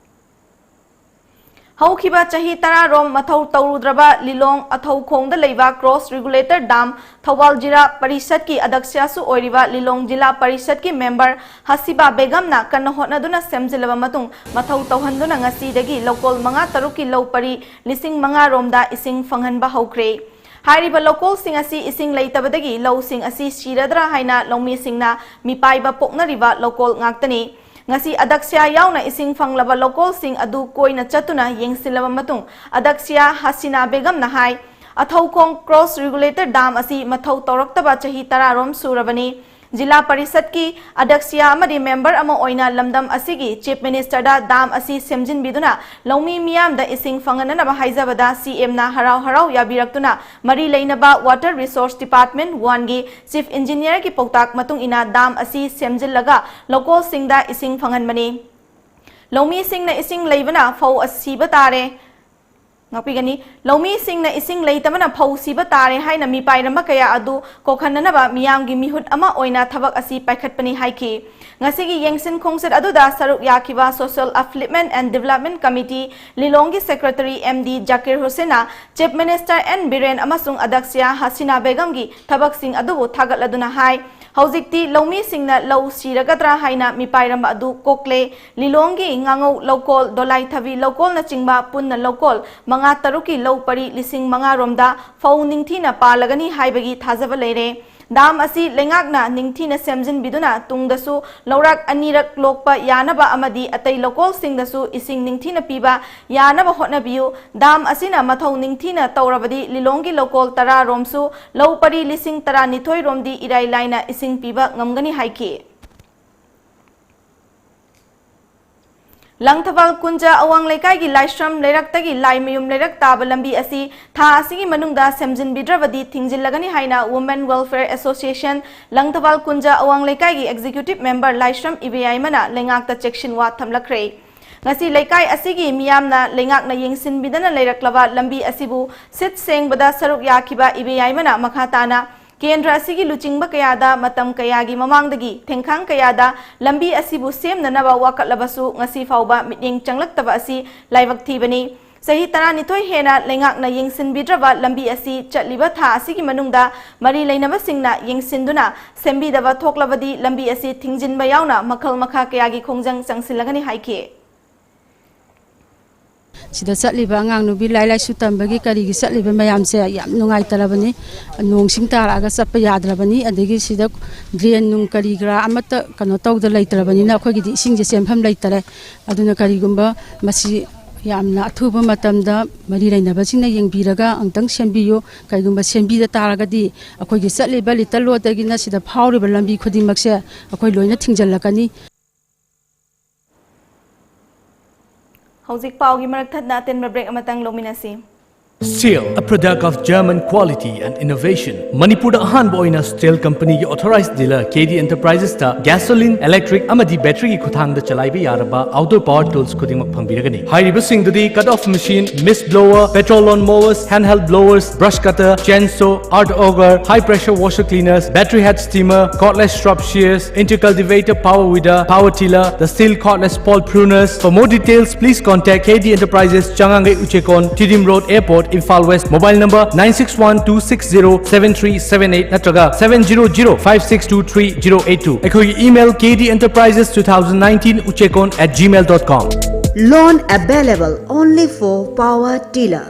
ꯍꯧꯈꯤꯕ ꯆꯍꯤ ꯇꯔꯥꯔꯣꯝ ꯃꯊꯧ ꯇꯧꯔꯨꯗ꯭ꯔꯕ ꯂꯤꯂꯣꯡ ꯑꯊꯧꯈꯣꯡꯗ ꯂꯩꯕ cross regulator dam ꯊꯧꯕꯥꯜ ꯖꯤꯂꯥ ꯄꯔꯤꯁꯠꯀꯤ ꯑꯗꯛꯁ꯭ꯌꯥꯁꯨ ꯑꯣꯏꯔꯤꯕ ꯂꯤꯂꯣꯡ ꯖꯤꯂꯥ ꯄꯔꯤꯁꯠꯀꯤ member ꯍꯁꯤꯕꯥ ꯕꯦꯒꯝꯅ ꯀꯟꯅ ꯍꯣꯠꯅꯗꯨꯅ ꯁꯦꯝꯖꯤꯜꯂꯕ ꯃꯇꯨꯡ ꯃꯊꯧ ꯇꯧꯍꯟꯗꯨꯅ ꯉꯁꯤꯗꯒꯤ ꯂꯧꯀꯣꯜ ꯃꯉꯥ ꯇꯔꯨꯛꯀꯤ ꯂꯧ ꯄꯔꯤ ꯂꯤꯁꯤꯡ ꯃꯉꯥ ꯔꯣꯝꯗ ꯏꯁꯤꯡ ꯐꯪꯍꯟꯕ ꯍꯧꯈ꯭ꯔꯦ꯫ ꯍꯥꯏꯔꯤꯕ ꯂꯧꯀꯣꯜꯁꯤꯡ ꯑꯁꯤ ꯏꯁꯤꯡ ꯂꯩꯇꯕꯗꯒꯤ ꯂꯧꯁꯤꯡ ꯑꯁꯤ ꯁꯤꯔꯗ꯭ꯔꯥ ꯍꯥꯏꯅ ꯂꯧꯃꯤꯁꯤꯡꯅ ꯃꯤꯄꯥꯏꯕ ꯄꯣꯛꯅꯔꯤꯕ ꯂꯧꯀꯣꯜ ꯉꯥꯛꯇꯅꯤ꯫ ꯉꯁꯤ ꯑꯗꯛꯁꯤꯌꯥ ꯌꯥꯎꯅ ꯏꯁꯤꯡ ꯐꯪꯂꯕ ꯂꯧꯀꯣꯜꯁꯤꯡ ꯑꯗꯨ ꯀꯣꯏꯅ ꯆꯠꯇꯨꯅ ꯌꯦꯡꯁꯤꯜꯂꯕ ꯃꯇꯨꯡ ꯑꯗꯛꯁꯤꯌꯥ ꯍꯁꯤꯅꯥ ꯕꯦꯒꯝꯅ ꯍꯥꯏ, ꯑꯊꯧꯈꯣꯡ ꯀ꯭ꯔꯣꯁ ꯔꯤꯒꯨꯂꯦꯇꯔ ꯗꯥꯝ ꯑꯁꯤ ꯃꯊꯧ ꯇꯧꯔꯛꯇꯕ ꯆꯍꯤ ꯇꯔꯥꯔꯣꯝ ꯁꯨꯔꯕꯅꯤ꯫ ꯖꯤꯂꯥ ꯄꯔꯤꯁꯠꯀꯤ ꯑꯗꯛꯁꯤꯌꯥ ꯑꯃꯗꯤ ꯃꯦꯝꯕꯔ ꯑꯃ ꯑꯣꯏꯅ ꯂꯝꯗꯝ ꯑꯁꯤꯒꯤ ꯆꯤꯐ ꯃꯤꯅꯤꯁꯇꯔꯗ ꯗꯥꯝ ꯑꯁꯤ ꯁꯦꯝꯖꯤꯟꯕꯤꯗꯨꯅ ꯂꯧꯃꯤ ꯃꯤꯌꯥꯝꯗ ꯏꯁꯤꯡ ꯐꯪꯍꯟꯅꯅꯕ ꯍꯥꯏꯖꯕꯗ ꯁꯤ ꯑꯦꯝꯅ ꯍꯔꯥꯎ ꯍꯔꯥꯎ ꯌꯥꯕꯤꯔꯛꯇꯨꯅ ꯃꯔꯤ ꯂꯩꯅꯕ ꯋꯥꯇꯔ ꯔꯤꯁꯣꯔꯁ ꯗꯤꯄꯥꯔꯠꯃꯦꯟ ꯋꯥꯟꯒꯤ ꯆꯤꯐ ꯏꯟꯖꯤꯅꯤꯌꯔꯒꯤ ꯄꯥꯎꯇꯥꯛ ꯃꯇꯨꯡ ꯏꯟꯅ ꯗꯥꯝ ꯑꯁꯤ ꯁꯦꯝꯖꯤꯜꯂꯒ ꯂꯧꯀꯣꯜꯁꯤꯡꯗ ꯏꯁꯤꯡ ꯐꯪꯍꯟꯕꯅꯤ꯫ ꯂꯧꯃꯤꯁꯤꯡꯅ ꯏꯁꯤꯡ ꯂꯩꯕꯅ ꯐꯧ ꯑꯁꯤꯕ ꯇꯥꯔꯦ꯫ ꯉꯥꯛꯄꯤꯒꯅꯤ꯫ ꯂꯧꯃꯤꯁꯤꯡꯅ ꯏꯁꯤꯡ ꯂꯩꯇꯕꯅ ꯐꯧ ꯁꯤꯕ ꯇꯥꯔꯦ ꯍꯥꯏꯅ ꯃꯤꯄꯥꯏꯔꯝꯕ ꯀꯌꯥ ꯑꯗꯨ ꯀꯣꯛꯍꯟꯅꯅꯕ ꯃꯤꯌꯥꯝꯒꯤ ꯃꯤꯍꯨꯠ ꯑꯃ ꯑꯣꯏꯅ ꯊꯕꯛ ꯑꯁꯤ ꯄꯥꯏꯈꯠꯄꯅꯤ ꯍꯥꯏꯈꯤ꯫ ꯉꯁꯤꯒꯤ ꯌꯦꯡꯁꯤꯟ ꯈꯣꯡꯆꯠ ꯑꯗꯨꯗ ꯁꯔꯨꯛ ꯌꯥꯈꯤꯕ Social Upliftment and Development Committee ꯂꯤꯂꯣꯡꯒꯤ ꯁꯦꯀ꯭ꯔꯦꯇꯔꯤ ꯑꯦꯝ ꯗꯤ ꯖꯥꯀꯤꯔ ꯍꯨꯁꯦꯟꯅ ꯆꯤꯐ ꯃꯤꯅꯤꯁꯇꯔ ꯑꯦꯟ ꯕꯤꯔꯦꯟ ꯑꯃꯁꯨꯡ ꯑꯗꯛꯁꯤꯌꯥ ꯍꯁꯤꯅꯥ ꯕꯦꯒꯝꯒꯤ ꯊꯕꯛꯁꯤꯡ ꯑꯗꯨꯕꯨ ꯊꯥꯒꯠꯂꯗꯨꯅ ꯍꯥꯏ, ꯍꯧꯖꯤꯛꯇꯤ ꯂꯧꯃꯤꯁꯤꯡꯅ ꯂꯧ ꯁꯤꯔꯒꯗ꯭ꯔꯥ ꯍꯥꯏꯅ ꯃꯤꯄꯥꯏꯔꯝꯕ ꯑꯗꯨ ꯀꯣꯛꯂꯦ꯫ ꯂꯤꯂꯣꯡꯒꯤ ꯉꯥꯉꯧ ꯂꯧꯀꯣꯜ, ꯗꯣꯂꯥꯏꯊꯕꯤ ꯂꯧꯀꯣꯜꯅꯆꯤꯡꯕ ꯄꯨꯟꯅ ꯂꯧꯀꯣꯜ ꯃꯉꯥ ꯇꯔꯨꯛꯀꯤ ꯂꯧ ꯄꯔꯤ ꯂꯤꯁꯤꯡ ꯃꯉꯥ ꯔꯣꯝꯗ ꯐꯧ ꯅꯤꯡꯊꯤꯅ ꯄꯥꯜꯂꯒꯅꯤ ꯍꯥꯏꯕꯒꯤ ꯊꯥꯖꯕ ꯂꯩꯔꯦ꯫ ꯗꯥꯝ ꯑꯁꯤ ꯂꯩꯉꯥꯛꯅ ꯅꯤꯡꯊꯤꯅ ꯁꯦꯝꯖꯤꯟꯕꯤꯗꯨꯅ ꯇꯨꯡꯗꯁꯨ ꯂꯧꯔꯥꯛ ꯑꯅꯤꯔꯛ ꯂꯣꯛꯄ ꯌꯥꯅꯕ ꯑꯃꯗꯤ ꯑꯇꯩ ꯂꯧꯀꯣꯜꯁꯤꯡꯗꯁꯨ ꯏꯁꯤꯡ ꯅꯤꯡꯊꯤꯅ ꯄꯤꯕ ꯌꯥꯅꯕ ꯍꯣꯠꯅꯕꯤꯌꯨ꯫ ꯗꯥꯝ ꯑꯁꯤꯅ ꯃꯊꯧ ꯅꯤꯡꯊꯤꯅ ꯇꯧꯔꯕꯗꯤ ꯂꯤꯂꯣꯡꯒꯤ ꯂꯧꯀꯣꯜ ꯇꯔꯥ ꯔꯣꯝꯁꯨ ꯂꯧ ꯄꯔꯤ ꯂꯤꯁꯤꯡ ꯇꯔꯥꯅꯤꯊꯣꯏ ꯔꯣꯝꯗꯤ ꯏꯔꯥꯏ ꯂꯥꯏꯅ ꯏꯁꯤꯡ ꯄꯤꯕ ꯉꯝꯒꯅꯤ ꯍꯥꯏꯈꯤ꯫ ꯂꯪꯊꯕꯥꯜ ꯀꯨꯟꯖ ꯑꯋꯥꯡ ꯂꯩꯀꯥꯏꯒꯤ ꯂꯥꯏꯁ꯭ꯔꯝ ꯂꯩꯔꯛꯇꯒꯤ ꯂꯥꯏꯃꯌꯨꯝ ꯂꯩꯔꯛ ꯇꯥꯕ ꯂꯝꯕꯤ ꯑꯁꯤ ꯊꯥ ꯑꯁꯤꯒꯤ ꯃꯅꯨꯡꯗ ꯁꯦꯝꯖꯤꯟꯕꯤꯗ꯭ꯔꯕꯗꯤ ꯊꯤꯡꯖꯤꯜꯂꯒꯅꯤ ꯍꯥꯏꯅ Women Welfare Association ꯂꯪꯊꯕꯥꯜ ꯀꯨꯟꯖ ꯑꯋꯥꯡ ꯂꯩꯀꯥꯏꯒꯤ ꯑꯦꯛꯖꯤꯀ꯭ꯌꯨꯇꯤꯚ ꯃꯦꯝꯕꯔ ꯂꯥꯏꯁ꯭ꯔꯝ ꯏꯕꯦꯌꯥꯏꯃꯅ ꯂꯩꯉꯥꯛꯇ ꯆꯦꯛꯁꯤꯟꯋꯥ ꯊꯝꯂꯛꯈ꯭ꯔꯦ꯫ ꯉꯁꯤ ꯂꯩꯀꯥꯏ ꯑꯁꯤꯒꯤ ꯃꯤꯌꯥꯝꯅ ꯂꯩꯉꯥꯛꯅ ꯌꯦꯡꯁꯤꯟꯕꯤꯗꯅ ꯂꯩꯔꯛꯂꯕ ꯂꯝꯕꯤ ꯑꯁꯤꯕꯨ ꯁꯤꯠ ꯁꯦꯡꯕꯗ ꯁꯔꯨꯛ ꯌꯥꯈꯤꯕ ꯏꯕꯦꯌꯥꯏꯃꯅ ꯃꯈꯥ ꯇꯥꯅ ꯀꯦꯟꯗ꯭ꯔ ꯑꯁꯤꯒꯤ ꯂꯨꯆꯤꯡꯕ ꯀꯌꯥꯗ ꯃꯇꯝ ꯀꯌꯥꯒꯤ ꯃꯃꯥꯡꯗꯒꯤ ꯊꯦꯡꯈꯥꯡ ꯀꯌꯥꯗ ꯂꯝꯕꯤ ꯑꯁꯤꯕꯨ ꯁꯦꯝꯅꯅꯕ ꯋꯥꯀꯠꯂꯕꯁꯨ ꯉꯁꯤ ꯐꯥꯎꯕ ꯃꯤꯠꯌꯦꯡ ꯆꯪꯂꯛꯇꯕ ꯑꯁꯤ ꯂꯥꯏꯕꯛ ꯊꯤꯕꯅꯤ꯫ ꯆꯍꯤ ꯇꯔꯥꯅꯤꯊꯣꯏ ꯍꯦꯟꯅ ꯂꯩꯉꯥꯛꯅ ꯌꯦꯡꯁꯤꯟꯕꯤꯗ꯭ꯔꯕ ꯂꯝꯕꯤ ꯑꯁꯤ ꯆꯠꯂꯤꯕ ꯊꯥ ꯑꯁꯤꯒꯤ ꯃꯅꯨꯡꯗ ꯃꯔꯤ ꯂꯩꯅꯕꯁꯤꯡꯅ ꯌꯦꯡꯁꯤꯟꯗꯨꯅ ꯁꯦꯝꯕꯤꯗꯕ ꯊꯣꯛꯂꯕꯗꯤ ꯂꯝꯕꯤ ꯑꯁꯤ ꯊꯤꯡꯖꯤꯟꯕ ꯌꯥꯎꯅ ꯃꯈꯜ ꯃꯈꯥ ꯀꯌꯥꯒꯤ ꯈꯣꯡꯖꯪ ꯆꯪꯁꯤꯜꯂꯒꯅꯤ ꯍꯥꯏꯈꯤ꯫ ꯁꯤꯗ ꯆꯠꯂꯤꯕ ꯑꯉꯥꯡ ꯅꯨꯄꯤ ꯂꯥꯏꯔꯤꯛ ꯂꯥꯏꯁꯨ ꯇꯝꯕꯒꯤ ꯀꯔꯤꯒꯤ ꯆꯠꯂꯤꯕ ꯃꯌꯥꯝꯁꯦ ꯌꯥꯝ ꯅꯨꯡꯉꯥꯏꯇꯔꯕꯅꯤ꯫ ꯅꯣꯡ ꯁꯤꯡ ꯇꯥꯔꯛꯑꯒ ꯆꯠꯄ ꯌꯥꯗ꯭ꯔꯕꯅꯤ꯫ ꯑꯗꯒꯤ ꯁꯤꯗ ꯗ꯭ꯔꯦꯟ ꯅꯨꯡ ꯀꯔꯤ ꯀꯔꯥ ꯑꯃꯠꯇ ꯀꯩꯅꯣ ꯇꯧꯗ ꯂꯩꯇ꯭ꯔꯕꯅꯤꯅ ꯑꯩꯈꯣꯏꯒꯤꯗꯤ ꯏꯁꯤꯡꯁꯦ ꯆꯦꯟꯐꯝ ꯂꯩꯇꯔꯦ꯫ ꯑꯗꯨꯅ ꯀꯔꯤꯒꯨꯝꯕ ꯃꯁꯤ ꯌꯥꯝꯅ ꯑꯊꯨꯕ ꯃꯇꯝꯗ ꯃꯔꯤ ꯂꯩꯅꯕꯁꯤꯡꯅ ꯌꯦꯡꯕꯤꯔꯒ ꯑꯃꯨꯛꯇꯪ ꯁꯦꯝꯕꯤꯌꯨ꯫ ꯀꯔꯤꯒꯨꯝꯕ ꯁꯦꯝꯕꯤꯗ ꯇꯥꯔꯒꯗꯤ ꯑꯩꯈꯣꯏꯒꯤ ꯆꯠꯂꯤꯕ ꯂꯤꯇꯜ ꯔꯣꯗꯇꯒꯤꯅ ꯁꯤꯗ ꯐꯥꯎꯔꯤꯕ ꯂꯝꯕꯤ ꯈꯨꯗꯤꯡꯃꯛꯁꯦ ꯑꯩꯈꯣꯏ ꯂꯣꯏꯅ ꯊꯤꯡꯖꯤꯜꯂꯛꯀꯅꯤ꯫ ꯍꯧꯖꯤꯛ ꯄꯥꯎꯒꯤ ꯃꯔꯛ ꯊꯠꯅ ꯑꯇꯦꯟꯕ ꯕ꯭ꯔꯦꯛ ꯑꯃꯇꯪ ꯂꯧꯃꯤꯟꯅꯁꯤ꯫ Seal, a product of German quality and innovation. ꯃꯅꯤꯄꯨꯔꯗ ꯑꯍꯥꯟꯕ ꯑꯣꯏꯅ ꯁ꯭ꯇꯤꯜ ꯀꯝꯄꯅꯤꯒꯤ authorized dealer ꯀꯦ ꯗꯤ Enterprises ꯇ gasoline, electric ꯑꯃꯗꯤ battery ꯒꯤ ꯈꯨꯠꯊꯥꯡꯗ ꯆꯂꯥꯏꯕ ꯌꯥꯔꯕ outdoor power tools ꯈꯨꯗꯤꯡꯃꯛ ꯐꯪꯕꯤꯔꯒꯅꯤ꯫ ꯍꯥꯏꯔꯤꯕꯁꯤꯡꯗꯨꯗꯤ cut off machine, mist blower, petrol lawn mowers, handheld blowers, brush cutter, chainsaw, earth auger, high pressure washer cleaners, battery head steamer, cordless shrub shears, intercultivator, power weeder, power tiller, the steel cordless pole pruners. For more details, please contact K D Enterprises, Changangei Uchekon, Tiddim Road, Airport, Imphal West. Mobile number nine six one two six zero seven three seven eight ꯅꯠꯇ꯭ꯔꯒ seven zero zero five six two three zero eight two꯫ ꯑꯩꯈꯣꯏꯒꯤ email K D Enterprises two thousand nineteen uchekon at gmail dot com. Loan available only for power tiller.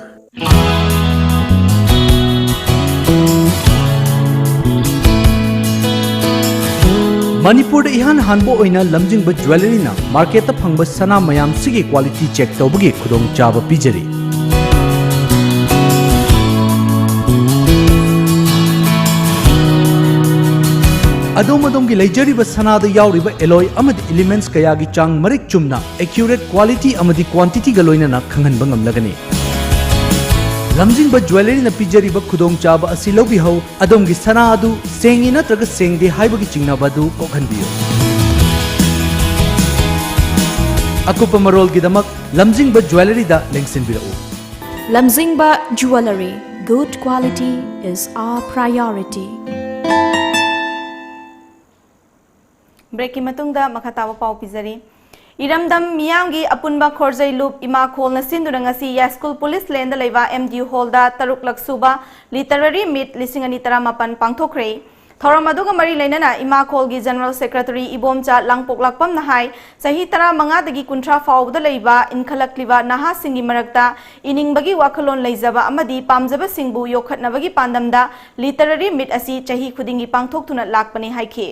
ꯃꯅꯤꯄꯨꯔꯗ ꯏꯍꯥꯟ ꯍꯥꯟꯕ ꯑꯣꯏꯅ ꯂꯝꯖꯤꯡꯕ ꯖ꯭ꯋꯦꯂꯔꯤꯅ ꯃꯥꯔꯀꯦꯠꯇ ꯐꯪꯕ ꯁꯅꯥ ꯃꯌꯥꯝꯁꯤꯒꯤ quality check ꯇꯧꯕꯒꯤ ꯈꯨꯗꯣꯡꯆꯥꯕ ꯄꯤꯖꯔꯤ꯫ ꯑꯗꯣꯝ ꯑꯗꯣꯝꯒꯤ ꯂꯩꯖꯔꯤꯕ ꯁꯅꯥꯗ ꯌꯥꯎꯔꯤꯕ alloy ꯑꯃꯗꯤ elements ꯀꯌꯥꯒꯤ ꯆꯥꯡ ꯃꯔꯤꯛ ꯆꯨꯝꯅ, accurate quality ꯑꯃꯗꯤ quantity ꯒ ꯂꯣꯏꯅꯅ ꯈꯪꯍꯟꯕ ꯉꯝꯂꯒꯅꯤ꯫ ꯂꯝꯖꯤꯡꯕ ꯖ꯭ꯋꯦꯂꯔꯤꯅ ꯄꯤꯖꯔꯤꯕ ꯈꯨꯗꯣꯡꯆꯥꯕ ꯑꯁꯤ ꯂꯧꯕꯤꯍꯧ꯫ ꯑꯗꯣꯝꯒꯤ ꯁꯅꯥ ꯑꯗꯨ ꯁꯦꯡꯉꯤ ꯅꯠꯇ꯭ꯔꯒ ꯁꯦꯡꯗꯦ ꯍꯥꯏꯕꯒꯤ ꯆꯤꯡꯅꯕ ꯑꯗꯨ ꯀꯣꯛꯍꯟꯕꯤꯌꯨ꯫ ꯑꯀꯨꯞꯄ ꯃꯔꯣꯜꯒꯤꯗꯃꯛ ꯂꯝꯖꯤꯡꯕ ꯖ꯭ꯋꯦꯂꯔꯤꯗ ꯂꯦꯡꯁꯤꯟꯕꯤꯔꯛꯎ꯫ Lamjingba Jewellery, good quality is our priority. ꯕ꯭ꯔꯦꯛꯀꯤ ꯃꯇꯨꯡꯗ ꯃꯈꯥ ꯇꯥꯕ ꯄꯥꯎ ꯄꯤꯖꯔꯤ꯫ ꯏꯔꯝꯗꯝ ꯃꯤꯌꯥꯝꯒꯤ ꯑꯄꯨꯟꯕ ꯈꯣꯔꯖꯩ ꯂꯨꯞ ꯏꯃꯥ ꯈꯣꯜꯅ ꯁꯤꯟꯗꯨꯅ ꯉꯁꯤ ꯌꯥꯏꯁ꯭ꯀꯨꯜ ꯄꯨꯂꯤꯁ ꯂꯦꯟꯗ ꯂꯩꯕ ꯑꯦꯝ ꯗꯤ ꯌꯨ ꯍꯣꯜꯗ ꯇꯔꯨꯛꯂꯛ ꯁꯨꯕ ꯂꯤꯇꯔꯦꯔꯤ ꯃꯤꯠ ꯂꯤꯁꯤꯡ ꯑꯅꯤ ꯇꯔꯥꯃꯥꯄꯟ ꯄꯥꯡꯊꯣꯛꯈ꯭ꯔꯦ꯫ ꯊꯧꯔꯝ ꯑꯗꯨꯒ ꯃꯔꯤ ꯂꯩꯅꯅ ꯏꯃꯥꯈꯣꯜꯒꯤ General Secretary ꯏꯕꯣꯝꯆꯥ ꯂꯥꯡꯄꯣꯛꯂꯥꯛꯄꯝꯅ ꯍꯥꯏ, ꯆꯍꯤ ꯇꯔꯥꯃꯉꯥꯗꯒꯤ ꯀꯨꯟꯊ꯭ꯔꯥ ꯐꯥꯎꯕꯗ ꯂꯩꯕ ꯏꯟꯈꯠꯂꯛꯂꯤꯕ ꯅꯍꯥꯁꯤꯡꯒꯤ ꯃꯔꯛꯇ ꯏꯅꯤꯡꯕꯒꯤ ꯋꯥꯈꯜꯂꯣꯟ ꯂꯩꯖꯕ ꯑꯃꯗꯤ ꯄꯥꯝꯖꯕꯁꯤꯡꯕꯨ ꯌꯣꯛꯈꯠꯅꯕꯒꯤ ꯄꯥꯟꯗꯝꯗ Literary Meet ꯑꯁꯤ ꯆꯍꯤ ꯈꯨꯗꯤꯡꯒꯤ ꯄꯥꯡꯊꯣꯛꯇꯨꯅ ꯂꯥꯛꯄꯅꯤ ꯍꯥꯏꯈꯤ꯫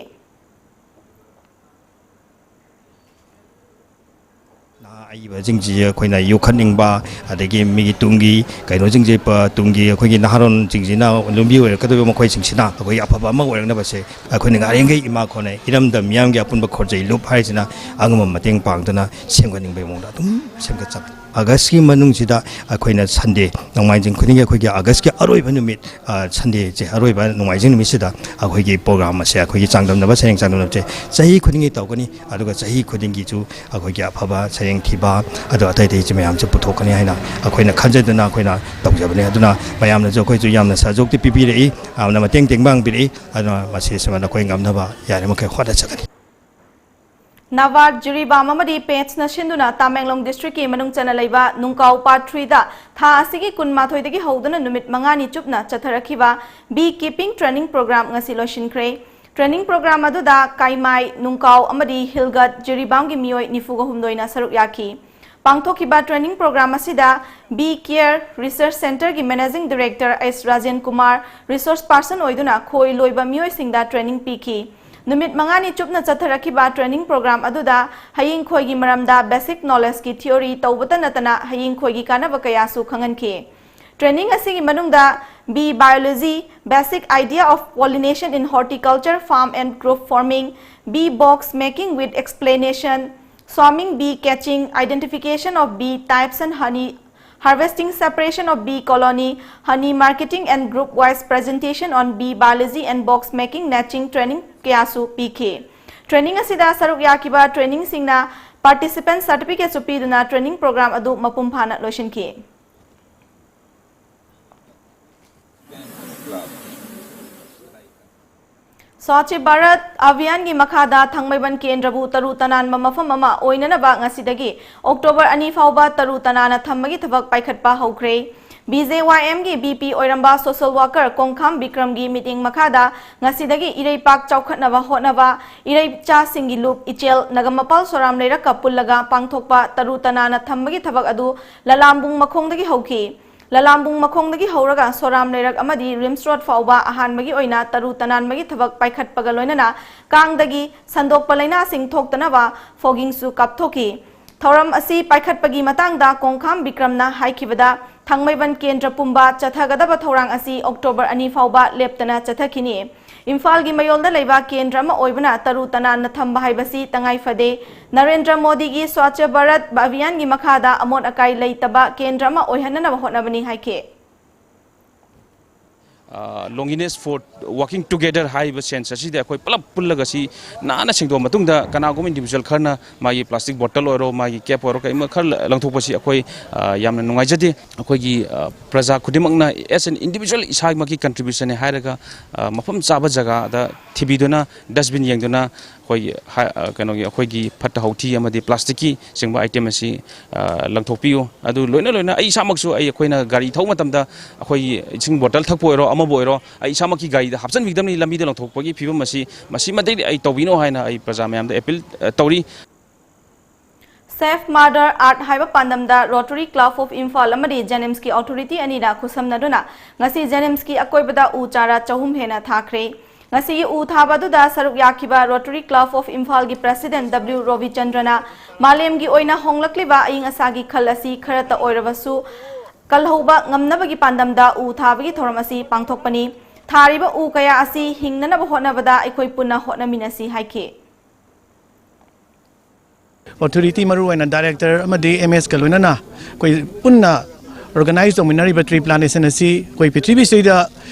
ꯅꯍꯥ ꯑꯏꯕꯁꯤꯡꯁꯤ ꯑꯩꯈꯣꯏꯅ ꯌꯣꯛꯈꯠꯅꯤꯡꯕ, ꯑꯗꯒꯤ ꯃꯤꯒꯤ ꯇꯨꯡꯒꯤ ꯀꯩꯅꯣꯁꯤꯡꯁꯦ ꯄ-, ꯇꯨꯡꯒꯤ ꯑꯩꯈꯣꯏꯒꯤ ꯅꯍꯥꯔꯣꯟꯁꯤꯡꯁꯤꯅ ꯂꯝꯕꯤ ꯑꯣꯏꯔꯛꯀꯗꯧꯔꯤꯕ ꯃꯈꯣꯏꯁꯤꯡꯁꯤꯅ ꯑꯩꯈꯣꯏꯒꯤ ꯑꯐꯕ ꯑꯃ ꯑꯣꯏꯔꯛꯅꯕꯁꯦ ꯑꯩꯈꯣꯏꯅ ꯉꯥꯏꯔꯤꯈꯩ ꯏꯃꯥ ꯈꯣꯟꯅ ꯏꯔꯝꯗꯝ ꯃꯤꯌꯥꯝꯒꯤ ꯑꯄꯨꯟꯕ ꯈꯣꯔꯖꯩ ꯂꯨꯞ ꯍꯥꯏꯔꯤꯁꯤꯅ ꯑꯉꯝꯕ ꯃꯇꯦꯡ ꯄꯥꯡꯗꯨꯅ ꯁꯦꯝꯒꯠꯅꯤꯡꯕꯒꯤ ꯃꯑꯣꯡꯗ ꯑꯗꯨꯝ ꯁꯦꯝꯒꯠꯆꯕꯅꯤ꯫ ꯑꯥꯒꯁꯀꯤ ꯃꯅꯨꯡꯁꯤꯗ ꯑꯩꯈꯣꯏꯅ Sunday, ꯅꯣꯡꯃꯥꯏꯖꯤꯡ ꯈꯨꯗꯤꯡꯒꯤ ꯑꯩꯈꯣꯏꯒꯤ ꯑꯥꯒꯁꯀꯤ ꯑꯔꯣꯏꯕ ꯅꯨꯃꯤꯠ, ꯑ, Sundayꯁꯦ, ꯑꯔꯣꯏꯕ ꯅꯣꯡꯃꯥꯏꯖꯤꯡ ꯅꯨꯃꯤꯠꯁꯤꯗ ꯑꯩꯈꯣꯏꯒꯤ program ꯑꯁꯦ, ꯑꯩꯈꯣꯏꯒꯤ ꯆꯥꯡꯗꯝꯅꯕ, ꯁꯩꯔꯦꯡ ꯆꯥꯡꯗꯝꯅꯕꯁꯦ ꯆꯍꯤ ꯈꯨꯗꯤꯡꯒꯤ ꯇꯧꯒꯅꯤ꯫ ꯑꯗꯨꯒ ꯆꯍꯤ ꯈꯨꯗꯤꯡꯒꯤꯁꯨ ꯑꯩꯈꯣꯏꯒꯤ ꯑꯐꯕ ꯁꯩꯔꯦꯡ ꯊꯤꯕ, ꯑꯗꯣ ꯑꯇꯩ ꯑꯇꯩꯁꯨ ꯃꯌꯥꯝꯁꯨ ꯄꯨꯊꯣꯛꯀꯅꯤ ꯍꯥꯏꯅ ꯑꯩꯈꯣꯏꯅ ꯈꯟꯖꯗꯨꯅ ꯑꯩꯈꯣꯏꯅ ꯇꯧꯖꯕꯅꯤ꯫ ꯑꯗꯨꯅ ꯃꯌꯥꯝꯅꯁꯨ ꯑꯩꯈꯣꯏꯁꯨ ꯌꯥꯝꯅ ꯁꯍꯖꯣꯛꯇꯤ ꯄꯤꯕꯤꯔꯛꯏ, ꯌꯥꯝꯅ ꯃꯇꯦꯡ ꯇꯦꯡꯕꯥꯡ ꯄꯤꯔꯛꯏ꯫ ꯑꯗꯨꯅ ꯃꯁꯤꯁꯤꯃ ꯅꯈꯣꯏ ꯉꯝꯅꯕ ꯌꯥꯔꯤꯃꯈꯩ ꯍꯣꯠꯅꯖꯒꯅꯤ꯫ ꯅꯕꯥꯔꯗ, ꯖꯤꯔꯤꯕꯥꯝ ꯑꯃꯗꯤ ꯄꯦꯠꯁꯅ ꯁꯤꯟꯗꯨꯅ ꯇꯥꯃꯦꯡꯂꯣꯡ districtꯀꯤ ꯃꯅꯨꯡ ꯆꯟꯅ ꯂꯩꯕ ꯅꯨꯡꯀꯥꯎ Part Threeꯗ ꯊꯥ ꯑꯁꯤꯒꯤ ꯀꯨꯟꯃꯥꯊꯣꯏꯗꯒꯤ ꯍꯧꯗꯨꯅ ꯅꯨꯃꯤꯠ ꯃꯉꯥꯅꯤ ꯆꯨꯞꯅ ꯆꯠꯊꯔꯛꯈꯤꯕ Bee Keeping Training Program ꯉꯁꯤ ꯂꯣꯏꯁꯤꯟꯈ꯭ꯔꯦ꯫ Training program ꯑꯗꯨꯗ ꯀꯥꯏꯃꯥꯏ, ꯅꯨꯡꯀꯥꯎ ꯑꯃꯗꯤ ꯍꯤꯜꯒꯠ, ꯖꯤꯔꯤꯕꯥꯝꯒꯤ ꯃꯤꯑꯣꯏ ꯅꯤꯐꯨꯒ ꯍꯨꯝꯗꯣꯏꯅ ꯁꯔꯨꯛ ꯌꯥꯈꯤ꯫ ꯄꯥꯡꯊꯣꯛꯈꯤꯕ training program ꯑꯁꯤꯗ Bee Care Research Centreꯒꯤ Managing Director ꯑꯦꯁ ꯔꯥꯖꯦꯟ ꯀꯨꯃꯥꯔ resource person ꯑꯣꯏꯗꯨꯅ ꯈꯣꯏ ꯂꯣꯏꯕ ꯃꯤꯑꯣꯏꯁꯤꯡꯗ training ꯄꯤꯈꯤ꯫ ꯅꯨꯃꯤꯠ ꯃꯉꯥꯅꯤ ꯆꯨꯞꯅ ꯆꯠꯊꯔꯛꯈꯤꯕ training program ꯑꯗꯨꯗ ꯍꯌꯤꯡ ꯈꯣꯏꯒꯤ ꯃꯔꯝꯗ basic knowledgeꯀꯤ theory ꯇꯧꯕꯇ ꯅꯠꯇꯅ ꯍꯌꯤꯡ ꯈꯣꯏꯒꯤ ꯀꯥꯟꯅꯕ ꯀꯌꯥꯁꯨ ꯈꯪꯍꯟꯈꯤ꯫ Training ꯑꯁꯤꯒꯤ ꯃꯅꯨꯡꯗ bee biology, basic idea of pollination in horticulture, farm and group farming, bee box making with explanation, swarming bee catching, identification of bee types and honey harvesting, separation of bee colony, honey marketing and group wise presentation on bee biology and box making, nest making training ꯀꯌꯥꯁꯨ ꯄꯤꯈꯤ꯫ Training ꯑꯁꯤꯗ ꯁꯔꯨꯛ ꯌꯥꯈꯤꯕ traineeꯁꯤꯡꯅ participant certificateꯁꯨ ꯄꯤꯗꯨꯅ training program ꯑꯗꯨ ꯃꯄꯨꯡ ꯐꯥꯅ ꯂꯣꯏꯁꯤꯟꯈꯤ꯫ Swachh Bharat Abhiyanꯒꯤ ꯃꯈꯥꯗ ꯊꯥꯡꯃꯩꯕꯟ ꯀꯦꯟꯗ꯭ꯔꯕꯨ ꯇꯔꯨ ꯇꯅꯥꯟꯕ ꯃꯐꯝ ꯑꯃ ꯑꯣꯏꯅꯅꯕ ꯉꯁꯤꯗꯒꯤ October ꯑꯅꯤ ꯐꯥꯎꯕ ꯇꯔꯨ ꯇꯅꯥꯟꯅ ꯊꯝꯕꯒꯤ ꯊꯕꯛ ꯄꯥꯏꯈꯠꯄ ꯍꯧꯈ꯭ꯔꯦ꯫ ꯕꯤ ꯖꯦ ꯋꯥꯏ ꯑꯦꯝꯒꯤ ꯕꯤ ꯄꯤ ꯑꯣꯏꯔꯝꯕ ꯁꯣꯁꯦꯜ ꯋꯥꯀꯔ ꯀꯣꯡꯈꯥꯝ ꯕꯤꯀ꯭ꯔꯝꯒꯤ ꯃꯤꯠꯌꯦꯡ ꯃꯈꯥꯗ ꯉꯁꯤꯗꯒꯤ ꯏꯔꯩꯄꯥꯛ ꯆꯥꯎꯈꯠꯅꯕ ꯍꯣꯠꯅꯕ ꯏꯔꯩꯆꯥꯁꯤꯡꯒꯤ ꯂꯨꯞ ꯏꯆꯦꯜ ꯅꯒꯝꯃꯄꯥꯜ ꯁꯣꯔꯥꯝ ꯂꯩꯔꯛꯀ ꯄꯨꯜꯂꯒ ꯄꯥꯡꯊꯣꯛꯄ ꯇꯔꯨ ꯇꯅꯥꯟꯅ ꯊꯝꯕꯒꯤ ꯊꯕꯛ ꯑꯗꯨ ꯂꯂꯥꯝꯕꯨꯡ ꯃꯈꯣꯡꯗꯒꯤ ꯍꯧꯈꯤ꯫ ꯂꯂꯥꯝꯕꯨꯡ ꯃꯈꯣꯡꯗꯒꯤ ꯍꯧꯔꯒ ꯁꯣꯔꯥꯝ ꯂꯩꯔꯛ ꯑꯃꯗꯤ ꯔꯤꯝꯁ ꯔꯣꯗ ꯐꯥꯎꯕ ꯑꯍꯥꯟꯕꯒꯤ ꯑꯣꯏꯅ ꯇꯔꯨ ꯇꯅꯥꯟꯕꯒꯤ ꯊꯕꯛ ꯄꯥꯏꯈꯠꯄꯒ ꯂꯣꯏꯅꯅ ꯀꯥꯡꯗꯒꯤ ꯁꯟꯗꯣꯛꯄ ꯂꯥꯏꯅꯥꯁꯤꯡ ꯊꯣꯛꯇꯅꯕ ꯐꯣꯒꯤꯡꯁꯨ ꯀꯥꯞꯊꯣꯛꯈꯤ꯫ ꯊꯧꯔꯝ ꯑꯁꯤ ꯄꯥꯏꯈꯠꯄꯒꯤ ꯃꯇꯥꯡꯗ ꯀꯣꯡꯈꯥꯝ ꯕꯤꯀ꯭ꯔꯝꯅ ꯍꯥꯏꯈꯤꯕꯗ, ꯊꯥꯡꯃꯩꯕꯟ ꯀꯦꯟꯗ꯭ꯔ ꯄꯨꯝꯕ ꯆꯠꯊꯒꯗꯕ ꯊꯧꯔꯥꯡ ꯑꯁꯤ ꯑꯣꯛꯇꯣꯕꯔ ꯑꯅꯤ ꯐꯥꯎꯕ ꯂꯦꯞꯇꯅ ꯆꯠꯊꯈꯤꯅꯤ꯫ ꯏꯝꯐꯥꯜꯒꯤ ꯃꯌꯣꯜꯗ ꯂꯩꯕ ꯀꯦꯟꯗ꯭ꯔ ꯑꯃ ꯑꯣꯏꯕꯅ ꯇꯔꯨ ꯇꯅꯥꯟꯅ ꯊꯝꯕ ꯍꯥꯏꯕꯁꯤ ꯇꯉꯥꯏ ꯐꯗꯦ꯫ ꯅꯔꯦꯟꯗ꯭ꯔ ꯃꯣꯗꯤꯒꯤ ꯁ꯭ꯋꯥꯆ ꯚꯥꯔꯠ ꯑꯚꯤꯌꯥꯟꯒꯤ ꯃꯈꯥꯗ ꯑꯃꯣꯠ ꯑꯀꯥꯏ ꯂꯩꯇꯕ ꯀꯦꯟꯗ꯭ꯔ ꯑꯃ ꯑꯣꯏꯍꯟꯅꯅꯕ ꯍꯣꯠꯅꯕꯅꯤ ꯍꯥꯏꯈꯤ꯫ Loneliness for Working Together ꯍꯥꯏꯔꯤꯕ ꯁꯦꯟꯁ ꯑꯁꯤꯗ ꯑꯩꯈꯣꯏ ꯄꯨꯂꯞ ꯄꯨꯜꯂꯒ ꯁꯤ ꯅꯥꯟꯅ ꯁꯦꯡꯗꯣꯛꯑ ꯃꯇꯨꯡꯗ, ꯀꯅꯥꯒꯨꯝꯕ ꯏꯟꯗꯤꯕꯤꯖꯨꯋꯦꯜ ꯈꯔꯅ ꯃꯥꯒꯤ ꯄ꯭ꯂꯥꯁꯇꯤꯛ ꯕꯣꯇꯜ ꯑꯣꯏꯔꯣ, ꯃꯥꯒꯤ ꯀꯦꯞ ꯑꯣꯏꯔꯣ, ꯀꯔꯤꯒꯨꯝꯕ ꯈꯔ ꯂꯪꯊꯣꯛꯄꯁꯤ ꯑꯩꯈꯣꯏ, ꯑ, ꯌꯥꯝꯅ ꯅꯨꯡꯉꯥꯏꯖꯗꯦ꯫ ꯑꯩꯈꯣꯏꯒꯤ, ꯑ, ꯄ꯭ꯔꯖꯥ ꯈꯨꯗꯤꯡꯃꯛꯅ as an individual ꯏꯁꯥꯃꯛꯀꯤ ꯀꯟꯇ꯭ꯔꯤꯕ꯭ꯌꯨꯁꯟꯅꯦ ꯍꯥꯏꯔꯒ, ꯑ, ꯃꯐꯝ ꯆꯥꯕ ꯖꯒꯥꯗ ꯊꯤꯕꯤꯗꯨꯅ, ꯗꯁꯕꯤꯟ ꯌꯦꯡꯗꯨꯅ, ꯑꯩꯈꯣꯏꯒꯤ ꯍꯥ-, ꯑ, ꯀꯩꯅꯣꯒꯤ, ꯑꯩꯈꯣꯏꯒꯤ ꯐꯠꯇ ꯍꯥꯎꯊꯤ ꯑꯃꯗꯤ ꯄ꯭ꯂꯥꯁꯇꯤꯛꯀꯤ ꯆꯤꯡꯕ ꯑꯥꯏꯇꯦꯝ ꯑꯁꯤ, ꯑ, ꯂꯪꯊꯣꯛꯄꯤꯌꯨ꯫ ꯑꯗꯨ ꯂꯣꯏꯅ ꯂꯣꯏꯅ ꯑꯩ ꯏꯁꯥꯃꯛꯁꯨ, ꯑꯩ, ꯑꯩꯈꯣꯏꯅ ꯒꯥꯔꯤ ꯊꯧꯕ ꯃꯇꯝꯗ ꯑꯩꯈꯣꯏꯒꯤ ꯏꯁꯤꯡ ꯕꯣꯇꯜ ꯊꯛꯄ ꯑꯣꯏꯔꯣ, ꯑꯃꯕꯨ ꯑꯣꯏꯔꯣ, ꯑꯩ ꯏꯁꯥꯃꯛꯀꯤ ꯒꯥꯔꯤꯗ ꯍꯥꯞꯆꯤꯟꯕꯤꯒꯗꯕꯅꯤ꯫ ꯂꯝꯕꯤꯗ ꯂꯪꯊꯣꯛꯄꯒꯤ ꯐꯤꯕꯝ ꯑꯁꯤ, ꯃꯁꯤꯃꯗꯤ ꯑꯩ ꯇꯧꯕꯤꯅꯣ ꯍꯥꯏꯅ ꯑꯩ ꯄ꯭ꯔꯖꯥ ꯃꯌꯥꯝꯗ ꯑꯦꯄꯤꯜ, ꯑ, ꯇꯧꯔꯤ꯫ Save Mother Earth ꯍꯥꯏꯕ ꯄꯥꯟꯗꯝꯗ ꯔꯣꯇꯔꯤ ꯀ꯭ꯂꯕ ꯑꯣꯐ ꯏꯝꯐꯥꯜ ꯑꯃꯗꯤ ꯖꯦꯅꯤꯝꯁꯀꯤ ꯑꯣꯊꯣꯔꯤꯇꯤ ꯑꯅꯤꯅ ꯈꯨꯠꯁꯝꯅꯗꯨꯅ ꯉꯁꯤ ꯖꯦꯅꯤꯝꯁꯀꯤ ꯑꯀꯣꯏꯕꯗ ꯎ ꯆꯥꯔꯥ ꯆꯍꯨꯝ ꯍꯦꯟꯅ ꯊꯥꯈ꯭ꯔꯦ꯫ ꯉꯁꯤꯒꯤ ꯎ ꯊꯥꯕ ꯑꯗꯨꯗ ꯁꯔꯨꯛ ꯌꯥꯈꯤꯕ ꯔꯣꯇꯔꯤ ꯀ꯭ꯂꯕ ꯑꯣꯐ ꯏꯝꯐꯥꯜꯒꯤ ꯄ꯭ꯔꯦꯁꯤꯗꯦꯟꯠ ꯗꯕ꯭ꯂꯤꯎ ꯔꯣꯕꯤꯆꯟꯗ꯭ꯔꯅ ꯃꯥꯂꯦꯝꯒꯤ ꯑꯣꯏꯅ ꯍꯣꯡꯂꯛꯂꯤꯕ ꯑꯏꯪ ꯑꯁꯥꯒꯤ ꯈꯜ ꯑꯁꯤ ꯈꯔꯇ ꯑꯣꯏꯔꯕꯁꯨ ꯀꯜꯍꯧꯕ ꯉꯝꯅꯕꯒꯤ ꯄꯥꯟꯗꯝꯗ ꯎ ꯊꯥꯕꯒꯤ ꯊꯧꯔꯝ ꯑꯁꯤ ꯄꯥꯡꯊꯣꯛꯄꯅꯤ꯫ ꯊꯥꯔꯤꯕ ꯎ ꯀꯌꯥ ꯑꯁꯤ ꯍꯤꯡꯅꯅꯕ ꯍꯣꯠꯅꯕꯗ ꯑꯩꯈꯣꯏ ꯄꯨꯟꯅ ꯍꯣꯠꯅꯃꯤꯟꯅꯁꯤ ꯍꯥꯏꯈꯤ꯫ ꯑꯣꯊꯣꯔꯤꯇꯤ, ꯃꯔꯨꯑꯣꯏꯅ ꯗꯥꯏꯔꯦꯛꯇꯔ ꯑꯃꯗꯤ ꯑꯦꯝ ꯑꯦꯁꯀ ꯂꯣꯏꯅꯅ ꯑꯩꯈꯣꯏ ꯄꯨꯟꯅ ꯑꯣꯔꯒꯅꯥꯏꯖ ꯇꯧꯃꯤꯟꯅꯔꯤꯕ ꯇ꯭ꯔꯤ ꯄ꯭ꯂꯥꯟꯇꯦꯁꯟ ꯑꯁꯤ ꯑꯩꯈꯣꯏ ꯄ꯭ꯔꯤꯊꯤꯕꯤꯁꯤꯗ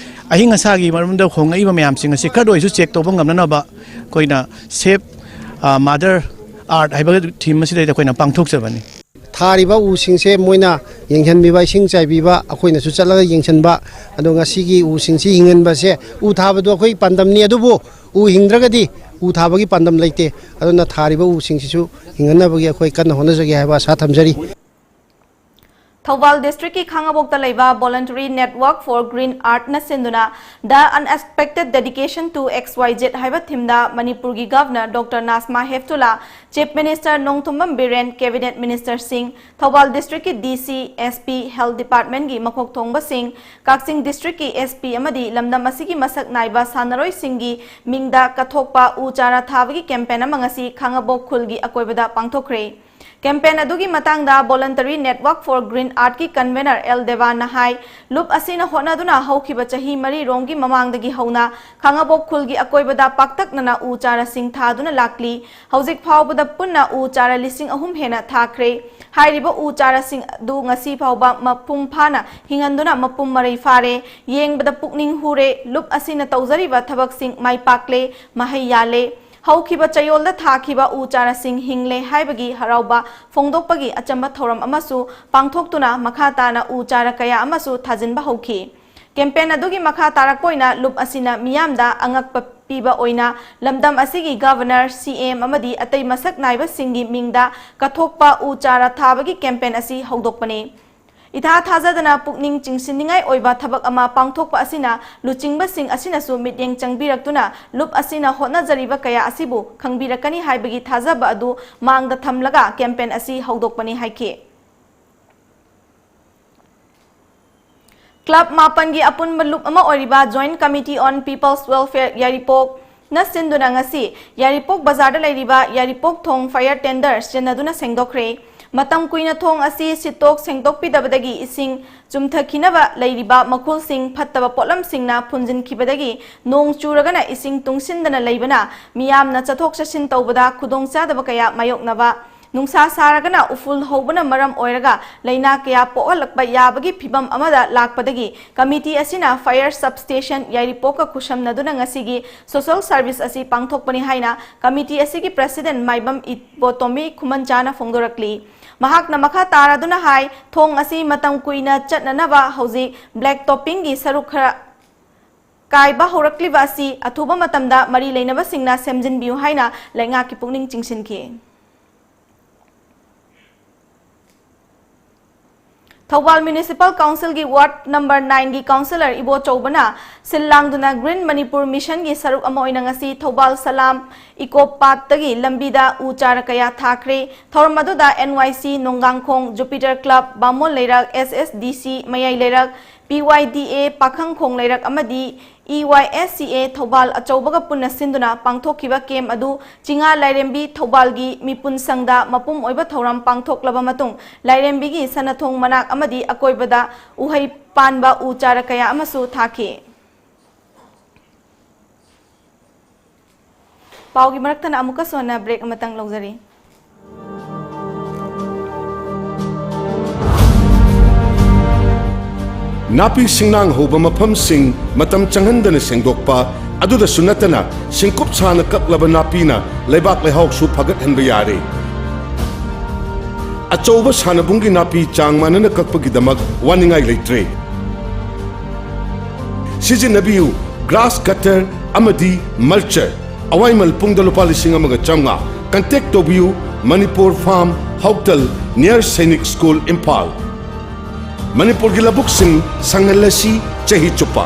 ꯑꯏꯪ ꯑꯁꯥꯒꯤ ꯃꯔꯝꯗ ꯍꯣꯡꯂꯛꯏꯕ ꯃꯌꯥꯝꯁꯤꯡ ꯑꯁꯤ ꯈꯔꯗ ꯑꯣꯏꯔꯁꯨ ꯆꯦꯛ ꯇꯧꯕ ꯉꯝꯅꯅꯕ ꯑꯩꯈꯣꯏꯅ ꯁꯦꯞ ꯃꯥꯗꯔ ꯑꯥꯔꯠ ꯍꯥꯏꯕ ꯊꯤꯝ ꯑꯁꯤꯗꯩꯗ ꯑꯩꯈꯣꯏꯅ ꯄꯥꯡꯊꯣꯛꯆꯕꯅꯤ꯫ ꯊꯥꯔꯤꯕ ꯎꯁꯤꯡꯁꯦ ꯃꯣꯏꯅ ꯌꯦꯡꯁꯤꯟꯕꯤꯕ, ꯏꯁꯤꯡ ꯆꯥꯏꯕꯤꯕ, ꯑꯩꯈꯣꯏꯅꯁꯨ ꯆꯠꯂꯒ ꯌꯦꯡꯁꯤꯟꯕ꯫ ꯑꯗꯣ ꯉꯁꯤꯒꯤ ꯎꯁꯤꯡꯁꯤ ꯍꯤꯡꯍꯟꯕꯁꯦ, ꯎ ꯊꯥꯕꯗꯣ ꯑꯩꯈꯣꯏ ꯄꯥꯟꯗꯝꯅꯤ, ꯑꯗꯨꯕꯨ ꯎ ꯍꯤꯡꯗ꯭ꯔꯒꯗꯤ ꯎ ꯊꯥꯕꯒꯤ ꯄꯥꯟꯗꯝ ꯂꯩꯇꯦ꯫ ꯑꯗꯨꯅ ꯊꯥꯔꯤꯕ ꯎꯁꯤꯡꯁꯤꯁꯨ ꯍꯤꯡꯍꯟꯅꯕꯒꯤ ꯑꯩꯈꯣꯏ ꯀꯟꯅ ꯍꯣꯠꯅꯖꯒꯦ ꯍꯥꯏꯕ ꯑꯥꯁꯥ ꯊꯝꯖꯔꯤ꯫ ꯊꯧꯕꯥꯜ ꯗꯤꯁꯇ꯭ꯔꯤꯛꯀꯤ ꯈꯥꯡꯉꯕꯣꯛꯇ ꯂꯩꯕ Voluntary Network for Green Earthꯅ ꯁꯤꯟꯗꯨꯅ The Unexpected Dedication to X Y Z ꯍꯥꯏꯕ ꯊꯤꯝꯗ ꯃꯅꯤꯄꯨꯔꯒꯤ governor doctor Najma Heptulla, chief minister Nongthombam Biren, cabinet ꯃꯤꯅꯤꯁꯇꯔꯁꯤꯡ, ꯊꯧꯕꯥꯜ ꯗꯤꯁꯇ꯭ꯔꯤꯛꯀꯤ ꯗꯤ ꯁꯤ, ꯑꯦꯁ ꯄꯤ, ꯍꯦꯜꯊ ꯗꯤꯄꯥꯔꯠꯃꯦꯟꯒꯤ ꯃꯀꯣꯛ ꯊꯣꯡꯕꯁꯤꯡ, ꯀꯛꯆꯤꯡ ꯗꯤꯁꯇ꯭ꯔꯤꯛꯀꯤ ꯑꯦꯁ ꯄꯤ ꯑꯃꯗꯤ ꯂꯝꯗꯝ ꯑꯁꯤꯒꯤ ꯃꯁꯛ ꯅꯥꯏꯕ ꯁꯥꯟꯅꯔꯣꯏꯁꯤꯡꯒꯤ ꯃꯤꯡꯗ ꯀꯠꯊꯣꯛꯄ ꯎ ꯆꯥꯔꯥ ꯊꯥꯕꯒꯤ ꯀꯦꯝꯄꯦꯟ ꯑꯃ ꯉꯁꯤ ꯈꯥꯡꯉꯕꯣꯛ ꯈꯨꯜꯒꯤ ꯑꯀꯣꯏꯕꯗ ꯄꯥꯡꯊꯣꯛꯈ꯭ꯔꯦ꯫ ꯀꯦꯝꯄꯦꯟ ꯑꯗꯨꯒꯤ ꯃꯇꯥꯡꯗ Voluntary Network for Green Earthꯀꯤ ꯀꯟꯚꯦꯅꯔ ꯑꯦꯜ ꯗꯦꯕꯥꯟꯅ ꯍꯥꯏ, ꯂꯨꯞ ꯑꯁꯤꯅ ꯍꯣꯠꯅꯗꯨꯅ ꯍꯧꯈꯤꯕ ꯆꯍꯤ ꯃꯔꯤ ꯔꯣꯝꯒꯤ ꯃꯃꯥꯡꯗꯒꯤ ꯍꯧꯅ ꯈꯥꯡꯉꯕꯣꯛ ꯈꯨꯜꯒꯤ ꯑꯀꯣꯏꯕꯗ ꯄꯥꯛꯇꯛꯅꯅ ꯎ ꯆꯥꯔꯥꯁꯤꯡ ꯊꯥꯗꯨꯅ ꯂꯥꯛꯂꯤ꯫ ꯍꯧꯖꯤꯛ ꯐꯥꯎꯕꯗ ꯄꯨꯟꯅ ꯎ ꯆꯥꯔꯥ ꯂꯤꯁꯤꯡ ꯑꯍꯨꯝ ꯍꯦꯟꯅ ꯊꯥꯈ꯭ꯔꯦ꯫ ꯍꯥꯏꯔꯤꯕ ꯎ ꯆꯥꯔꯥꯁꯤꯡ ꯑꯗꯨ ꯉꯁꯤ ꯐꯥꯎꯕ ꯃꯄꯨꯡ ꯐꯥꯅ ꯍꯤꯡꯍꯟꯗꯨꯅ ꯃꯄꯨꯡ ꯃꯔꯩ ꯐꯥꯔꯦ꯫ ꯌꯦꯡꯕꯗ ꯄꯨꯛꯅꯤꯡ ꯍꯨꯔꯦ꯫ ꯂꯨꯞ ꯑꯁꯤꯅ ꯇꯧꯖꯔꯤꯕ ꯊꯕꯛꯁꯤꯡ ꯃꯥꯏ ꯄꯥꯛꯂꯦ, ꯃꯍꯩ ꯌꯥꯜꯂꯦ꯫ ꯍꯧꯈꯤꯕ ꯆꯌꯣꯜꯗ ꯊꯥꯈꯤꯕ ꯎ ꯆꯥꯔꯥꯁꯤꯡ ꯍꯤꯡꯂꯦ ꯍꯥꯏꯕꯒꯤ ꯍꯔꯥꯎꯕ ꯐꯣꯡꯗꯣꯛꯄꯒꯤ ꯑꯆꯝꯕ ꯊꯧꯔꯝ ꯑꯃꯁꯨ ꯄꯥꯡꯊꯣꯛꯇꯨꯅ ꯃꯈꯥ ꯇꯥꯅ ꯎ ꯆꯥꯔꯥ ꯀꯌꯥ ꯑꯃꯁꯨ ꯊꯥꯖꯤꯟꯕ ꯍꯧꯈꯤ꯫ ꯀꯦꯝꯄꯦꯟ ꯑꯗꯨꯒꯤ ꯃꯈꯥ ꯇꯥꯔꯛꯄ ꯑꯣꯏꯅ ꯂꯨꯞ ꯑꯁꯤꯅ ꯃꯤꯌꯥꯝꯗ ꯑꯉꯛꯄ ꯄꯤꯕ ꯑꯣꯏꯅ ꯂꯝꯗꯝ ꯑꯁꯤꯒꯤ ꯒꯚꯔꯅꯔ, ꯁꯤ ꯑꯦꯝ ꯑꯃꯗꯤ ꯑꯇꯩ ꯃꯁꯛ ꯅꯥꯏꯕꯁꯤꯡꯒꯤ ꯃꯤꯡꯗ ꯀꯠꯊꯣꯛꯄ ꯎ ꯆꯥꯔꯥ ꯊꯥꯕꯒꯤ ꯀꯦꯝꯄꯦꯟ ꯑꯁꯤ ꯍꯧꯗꯣꯛꯄꯅꯤ꯫ ꯏꯊꯥ ꯊꯥꯖꯗꯅ ꯄꯨꯛꯅꯤꯡ ꯆꯤꯡꯁꯤꯟꯅꯤꯡꯉꯥꯏ ꯑꯣꯏꯕ ꯊꯕꯛ ꯑꯃ ꯄꯥꯡꯊꯣꯛꯄ ꯑꯁꯤꯅ ꯂꯨꯆꯤꯡꯕꯁꯤꯡ ꯑꯁꯤꯅꯁꯨ ꯃꯤꯠꯌꯦꯡ ꯆꯪꯕꯤꯔꯛꯇꯨꯅ ꯂꯨꯞ ꯑꯁꯤꯅ ꯍꯣꯠꯅꯖꯔꯤꯕ ꯀꯌꯥ ꯑꯁꯤꯕꯨ ꯈꯪꯕꯤꯔꯛꯀꯅꯤ ꯍꯥꯏꯕꯒꯤ ꯊꯥꯖꯕ ꯑꯗꯨ ꯃꯥꯡꯗ ꯊꯝꯂꯒ ꯀꯦꯝꯄꯦꯟ ꯑꯁꯤ ꯍꯧꯗꯣꯛꯄꯅꯤ ꯍꯥꯏꯈꯤ꯫ ꯀ꯭ꯂꯕ ꯃꯥꯄꯟꯒꯤ ꯑꯄꯨꯟꯕ ꯂꯨꯞ ꯑꯃ ꯑꯣꯏꯔꯤꯕ Joint Committee on People's Welfare ꯌꯥꯏꯔꯤꯄꯣꯛꯅ ꯁꯤꯟꯗꯨꯅ ꯉꯁꯤ ꯌꯥꯏꯔꯤꯄꯣꯛ ꯕꯖꯥꯔꯗ ꯂꯩꯔꯤꯕ ꯌꯥꯏꯔꯤꯄꯣꯛ ꯊꯣꯡ fire tender ꯆꯟꯅꯗꯨꯅ ꯁꯦꯡꯗꯣꯛꯈ꯭ꯔꯦ꯫ ꯃꯇꯝ ꯀꯨꯏꯅ ꯊꯣꯡ ꯑꯁꯤ ꯁꯤꯠꯇꯣꯛ ꯁꯦꯡꯗꯣꯛꯄꯤꯗꯕꯗꯒꯤ ꯏꯁꯤꯡ ꯆꯨꯝꯊꯈꯤꯅꯕ ꯂꯩꯔꯤꯕ ꯃꯈꯨꯜꯁꯤꯡ ꯐꯠꯇꯕ ꯄꯣꯠꯂꯝꯁꯤꯡꯅ ꯐꯨꯟꯖꯤꯟꯈꯤꯕꯗꯒꯤ ꯅꯣꯡ ꯆꯨꯔꯒꯅ ꯏꯁꯤꯡ ꯇꯨꯡꯁꯤꯟꯗꯅ ꯂꯩꯕꯅ ꯃꯤꯌꯥꯝꯅ ꯆꯠꯊꯣꯛ ꯆꯠꯁꯤꯟ ꯇꯧꯕꯗ ꯈꯨꯗꯣꯡꯆꯥꯗꯕ ꯀꯌꯥ ꯃꯥꯌꯣꯛꯅꯕ, ꯅꯨꯡꯁꯥ ꯁꯥꯔꯒꯅ ꯎꯐꯨꯜ ꯍꯧꯕꯅ ꯃꯔꯝ ꯑꯣꯏꯔꯒ ꯂꯥꯏꯅꯥ ꯀꯌꯥ ꯄꯣꯛꯍꯜꯂꯛꯄ ꯌꯥꯕꯒꯤ ꯐꯤꯚꯝ ꯑꯃꯗ ꯂꯥꯛꯄꯗꯒꯤ ꯀꯃꯤꯇꯤ ꯑꯁꯤꯅ fire substation ꯌꯥꯏꯔꯤꯄꯣꯛꯀ ꯈꯨꯠꯁꯝꯅꯗꯨꯅ ꯉꯁꯤꯒꯤ social service ꯑꯁꯤ ꯄꯥꯡꯊꯣꯛꯄꯅꯤ ꯍꯥꯏꯅ ꯀꯃꯤꯇꯤ ꯑꯁꯤꯒꯤ president ꯃꯥꯏꯕꯝ ꯏꯕꯣꯇꯣꯝꯕꯤ ꯈꯨꯃꯟꯆꯥꯅ ꯐꯣꯡꯗꯣꯔꯛꯂꯤ꯫ ꯃꯍꯥꯛꯅ ꯃꯈꯥ ꯇꯥꯔꯗꯨꯅ ꯍꯥꯏ, ꯊꯣꯡ ꯑꯁꯤ ꯃꯇꯝ ꯀꯨꯏꯅ ꯆꯠꯅꯅꯕ ꯍꯧꯖꯤꯛ black toppingꯒꯤ ꯁꯔꯨꯛ ꯈꯔ ꯀꯥꯏꯕ ꯍꯧꯔꯛꯂꯤꯕ ꯑꯁꯤ ꯑꯊꯨꯕ ꯃꯇꯝꯗ ꯃꯔꯤ ꯂꯩꯅꯕꯁꯤꯡꯅ ꯁꯦꯝꯖꯤꯟꯕꯤꯌꯨ ꯍꯥꯏꯅ ꯂꯩꯉꯥꯛꯀꯤ ꯄꯨꯛꯅꯤꯡ ꯆꯤꯡꯁꯤꯟꯈꯤ꯫ ꯊꯧꯕꯥꯜ Municipal Council ꯒꯤ Ward number nine ꯒꯤ Councillor ꯏꯕꯣꯆꯧꯕꯅ ꯁꯤꯜ ꯂꯥꯡꯗꯨꯅ Green Manipur Mission ꯒꯤ ꯁꯔꯨꯛ ꯑꯃ ꯑꯣꯏꯅ ꯉꯁꯤ ꯊꯧꯕꯥꯜ ꯁꯂꯥꯝ Eco Park ꯇꯒꯤ ꯂꯝꯕꯤꯗ ꯎ ꯆꯥꯔ ꯀꯌꯥ ꯊꯥꯈ꯭ꯔꯦ꯫ ꯊꯧꯔꯝ ꯑꯗꯨꯗ N Y C ꯅꯣꯡꯒꯥꯡꯈꯣꯡ, Jupiter Club, ꯕꯥꯃꯣꯟ ꯂꯩꯔꯛ, S S D C ꯃꯌꯥꯏ ꯂꯩꯔꯛ, P Y D A ꯄꯥꯈꯪꯈꯣꯡ ꯂꯩꯔꯛ ꯑꯃꯗꯤ E Y S C A Thoubal ꯑꯆꯧꯕꯒ ꯄꯨꯟꯅ ꯁꯤꯟꯗꯨꯅ ꯄꯥꯡꯊꯣꯛꯈꯤꯕ camp ꯑꯗꯨ ꯆꯤꯉꯥ ꯂꯥꯏꯔꯦꯝꯕꯤ ꯊꯧꯕꯥꯜꯒꯤ ꯃꯤꯄꯨꯟ ꯁꯪꯗ ꯃꯄꯨꯝ ꯑꯣꯏꯕ ꯊꯧꯔꯝ ꯄꯥꯡꯊꯣꯛꯂꯕ ꯃꯇꯨꯡ, ꯂꯥꯏꯔꯦꯝꯕꯤꯒꯤ ꯁꯅꯊꯣꯡ ꯃꯅꯥꯛ ꯑꯃꯗꯤ ꯑꯀꯣꯏꯕꯗ ꯎꯍꯩ ꯄꯥꯟꯕ ꯎ ꯆꯥꯔ ꯀꯌꯥ ꯑꯃꯁꯨ ꯊꯥꯈꯤ꯫ ꯄꯥꯎꯒꯤ ꯃꯔꯛꯇꯅ ꯑꯃꯨꯛꯀꯁꯨ ꯍꯟꯅ break ꯑꯃꯇꯪ ꯂꯧꯖꯔꯤ꯫ ꯅꯥꯄꯤ ꯁꯤꯡꯅꯥꯡ ꯍꯧꯕ ꯃꯐꯝꯁꯤꯡ ꯃꯇꯝ ꯆꯪꯍꯟꯗꯅ ꯁꯦꯡꯗꯣꯛꯄ, ꯑꯗꯨꯗꯁꯨ ꯅꯠꯇꯅ ꯁꯤꯡꯀꯨꯞ ꯁꯥꯅ ꯀꯛꯂꯕ ꯅꯥꯄꯤꯅ ꯂꯩꯕꯥꯛ ꯂꯩꯍꯥꯎꯁꯨ ꯐꯒꯠꯍꯟꯕ ꯌꯥꯔꯦ꯫ ꯑꯆꯧꯕ ꯁꯥꯟꯅꯕꯨꯡꯒꯤ ꯅꯥꯄꯤ ꯆꯥꯡ ꯃꯥꯟꯅꯅ ꯀꯛꯄꯒꯤꯗꯃꯛ ꯋꯥꯅꯤꯡꯉꯥꯏ ꯂꯩꯇ꯭ꯔꯦ꯫ ꯁꯤꯖꯤꯟꯅꯕꯤꯌꯨ grass cutter ꯑꯃꯗꯤ mulcher꯫ ꯑꯋꯥꯏꯃꯜ ꯄꯨꯡꯗ ꯂꯨꯄꯥ ꯂꯤꯁꯤꯡ ꯑꯃꯒ ꯆꯥꯝꯃꯉꯥ꯫ Contact ꯇꯧꯕꯤꯌꯨ, ꯃꯅꯤꯄꯨꯔ ꯐꯥꯔꯝ, ꯍꯧꯇꯜ, near ꯁꯩꯅꯤꯛ ꯁ꯭ꯀꯨꯜ, ꯏꯝꯐꯥꯜ꯫ ꯃꯅꯤꯄꯨꯔꯒꯤ ꯂꯧꯕꯨꯛꯁꯤꯡ ꯁꯪꯍꯜꯂꯁꯤ ꯆꯍꯤ ꯆꯨꯞꯄ꯫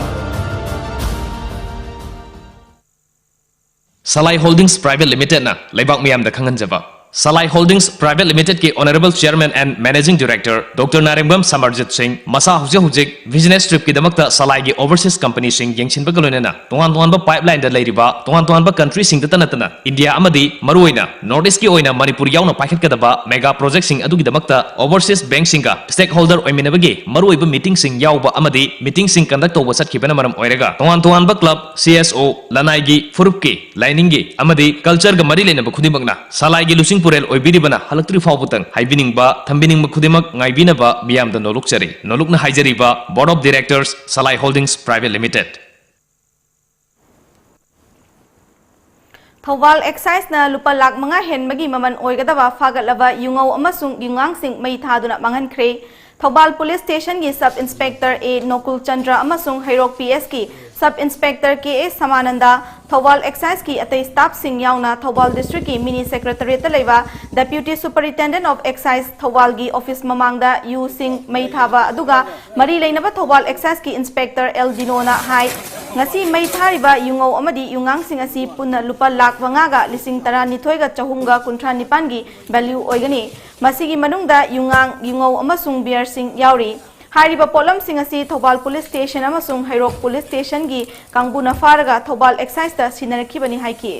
Salai Holdings Private Limited ꯅ ꯂꯩꯕꯥꯛ ꯃꯤꯌꯥꯝꯗ ꯈꯪꯍꯟꯖꯕ꯫ Salai Holdings Private Limited ꯀꯤ Honourable Chairman and Managing Director Doctor ꯅꯥꯔꯦꯡꯕꯝ ꯁꯃꯔꯖꯤꯠ ꯁꯤꯡ ꯃꯁꯥ ꯍꯧꯖꯤꯛ ꯍꯧꯖꯤꯛ business trip ꯀꯤꯗꯃꯛꯇ ꯁꯂꯥꯏꯒꯤ overseas company ꯁꯤꯡ ꯌꯦꯡꯁꯤꯟꯕꯒ ꯂꯣꯏꯅꯅ ꯇꯣꯉꯥꯟ ꯇꯣꯉꯥꯟꯕ pipeline ꯗ ꯂꯩꯔꯤꯕ ꯇꯣꯉꯥꯟ ꯇꯣꯉꯥꯟꯕ country ꯁꯤꯡꯗꯇ ꯅꯠꯇꯅ India ꯑꯃꯗꯤ ꯃꯔꯨꯑꯣꯏꯅ North East ꯀꯤ ꯑꯣꯏꯅ ꯃꯅꯤꯄꯨꯔ ꯌꯥꯎꯅ ꯄꯥꯏꯈꯠꯀꯗꯕ mega project ꯁꯤꯡ ꯑꯗꯨꯒꯤꯗꯃꯛꯇ overseas bank ꯁꯤꯡꯒ stakeholder ꯑꯣꯏꯃꯤꯟꯅꯕꯒꯤ ꯃꯔꯨꯑꯣꯏꯕ meeting ꯁꯤꯡ ꯌꯥꯎꯕ ꯑꯃꯗꯤ meeting ꯁꯤꯡ conduct ꯇꯧꯕ ꯆꯠꯈꯤꯕꯅ ꯃꯔꯝ ꯑꯣꯏꯔꯒ ꯇꯣꯉꯥꯟ ꯇꯣꯉꯥꯟꯕ club, C S O, ꯂꯅꯥꯏꯒꯤ ꯐꯨꯔꯨꯞꯀꯤ, ꯂꯥꯏꯅꯤꯡꯒꯤ ꯑꯃꯗꯤ culture ꯒ ꯃꯔꯤ ꯂꯩꯅꯕ ꯈꯨꯗꯤꯡꯃꯛꯅ ꯁꯂꯥꯏꯒꯤ ꯂꯨꯆꯤꯡ ꯄꯨꯔꯦꯜ ꯑꯣꯏꯕꯤꯔꯤꯕꯅ ꯍꯜꯂꯛꯇ꯭ꯔꯤ ꯐꯥꯎꯕꯇꯪ ꯍꯥꯏꯕꯤꯅꯤꯡꯕ, ꯊꯝꯕꯤꯅꯤꯡꯕ ꯈꯨꯗꯤꯡꯃꯛ ꯉꯥꯏꯕꯤꯅꯕ ꯃꯤꯌꯥꯝꯗ ꯅꯣꯂꯨꯛꯆꯔꯤ꯫ ꯅꯣꯂꯨꯛꯅ ꯍꯥꯏꯖꯔꯤꯕ Board of Directors, Salai Holdings Private Limited꯫ Thoubal Excise ꯅ ꯂꯨꯄꯥ ꯂꯥꯈ ꯃꯉꯥ ꯍꯦꯟꯕꯒꯤ ꯃꯃꯜ ꯑꯣꯏꯒꯗꯕ ꯐꯥꯒꯠꯂꯕ ꯌꯨꯉꯧ ꯑꯃꯁꯨꯡ ꯌꯨꯉꯥꯡꯁꯤꯡ ꯃꯩ ꯊꯥꯗꯨꯅ ꯃꯥꯡꯍꯟꯈ꯭ꯔꯦ꯫ ꯊꯧꯕꯥꯜ Police Station ꯒꯤ Sub Inspector A ꯅꯣꯀꯨꯜ ꯆꯟꯗ꯭ꯔ ꯑꯃꯁꯨꯡ ꯍꯩꯔꯣꯛ P S ꯀꯤ Sub Inspector K A ꯁꯃꯥꯅꯟꯗ, Thoubal ꯑꯦꯛꯁꯥꯏꯖꯀꯤ ꯑꯇꯩ ꯁ꯭ꯇꯥꯐꯁꯤꯡ ꯌꯥꯎꯅ ꯊꯧꯕꯥꯜ ꯗꯤꯁꯇ꯭ꯔꯤꯛꯀꯤ ꯃꯤꯅꯤ ꯁꯦꯀ꯭ꯔꯦꯇꯔꯤꯌꯦꯠꯇ ꯂꯩꯕ ꯗꯦꯄ꯭ꯌꯨꯇꯤ ꯁꯨꯄꯔꯤꯟꯇꯦꯟꯗꯦꯟꯠ ꯑꯣꯐ ꯑꯦꯛꯁꯥꯏꯖ ꯊꯧꯕꯥꯜꯒꯤ ꯑꯣꯐꯤꯁ ꯃꯃꯥꯡꯗ ꯌꯨ ꯁꯤꯡ ꯃꯩ ꯊꯥꯕ ꯑꯗꯨꯒ ꯃꯔꯤ ꯂꯩꯅꯕ ꯊꯧꯕꯥꯜ ꯑꯦꯛꯁꯥꯏꯖꯀꯤ ꯏꯟꯁꯄꯦꯛꯇꯔ ꯑꯦꯜ ꯗꯤꯅꯣꯅ ꯍꯥꯏ, ꯉꯁꯤ ꯃꯩ ꯊꯥꯔꯤꯕ ꯌꯨꯉꯧ ꯑꯃꯗꯤ ꯌꯨꯉꯥꯡꯁꯤꯡ ꯑꯁꯤ ꯄꯨꯟꯅ ꯂꯨꯄꯥ ꯂꯥꯈ ꯃꯉꯥꯒ ꯂꯤꯁꯤꯡ ꯇꯔꯥꯅꯤꯊꯣꯏꯒ ꯆꯍꯨꯝꯒ ꯀꯨꯟꯊ꯭ꯔꯥ ꯅꯤꯄꯥꯟꯒꯤ ꯚꯦꯂ꯭ꯌꯨ ꯑꯣꯏꯒꯅꯤ꯫ ꯃꯁꯤꯒꯤ ꯃꯅꯨꯡꯗ ꯌꯨꯉꯥꯡ, ꯌꯨꯉꯧ ꯑꯃꯁꯨꯡ ꯕꯤꯌꯔꯁꯤꯡ ꯌꯥꯎꯔꯤ꯫ ꯍꯥꯏꯔꯤꯕ ꯄꯣꯠꯂꯝꯁꯤꯡ ꯑꯁꯤ ꯊꯧꯕꯥꯜ ꯄꯨꯂꯤꯁ ꯁ꯭ꯇꯦꯁꯟ ꯑꯃꯁꯨꯡ ꯍꯩꯔꯣꯛ ꯄꯨꯂꯤꯁ ꯁ꯭ꯇꯦꯁꯟꯒꯤ ꯀꯥꯡꯕꯨꯅ ꯐꯥꯔꯒ ꯊꯧꯕꯥꯜ ꯑꯦꯛꯁꯥꯏꯖꯇ ꯁꯤꯟꯅꯔꯛꯈꯤꯕꯅꯤ ꯍꯥꯏꯈꯤ꯫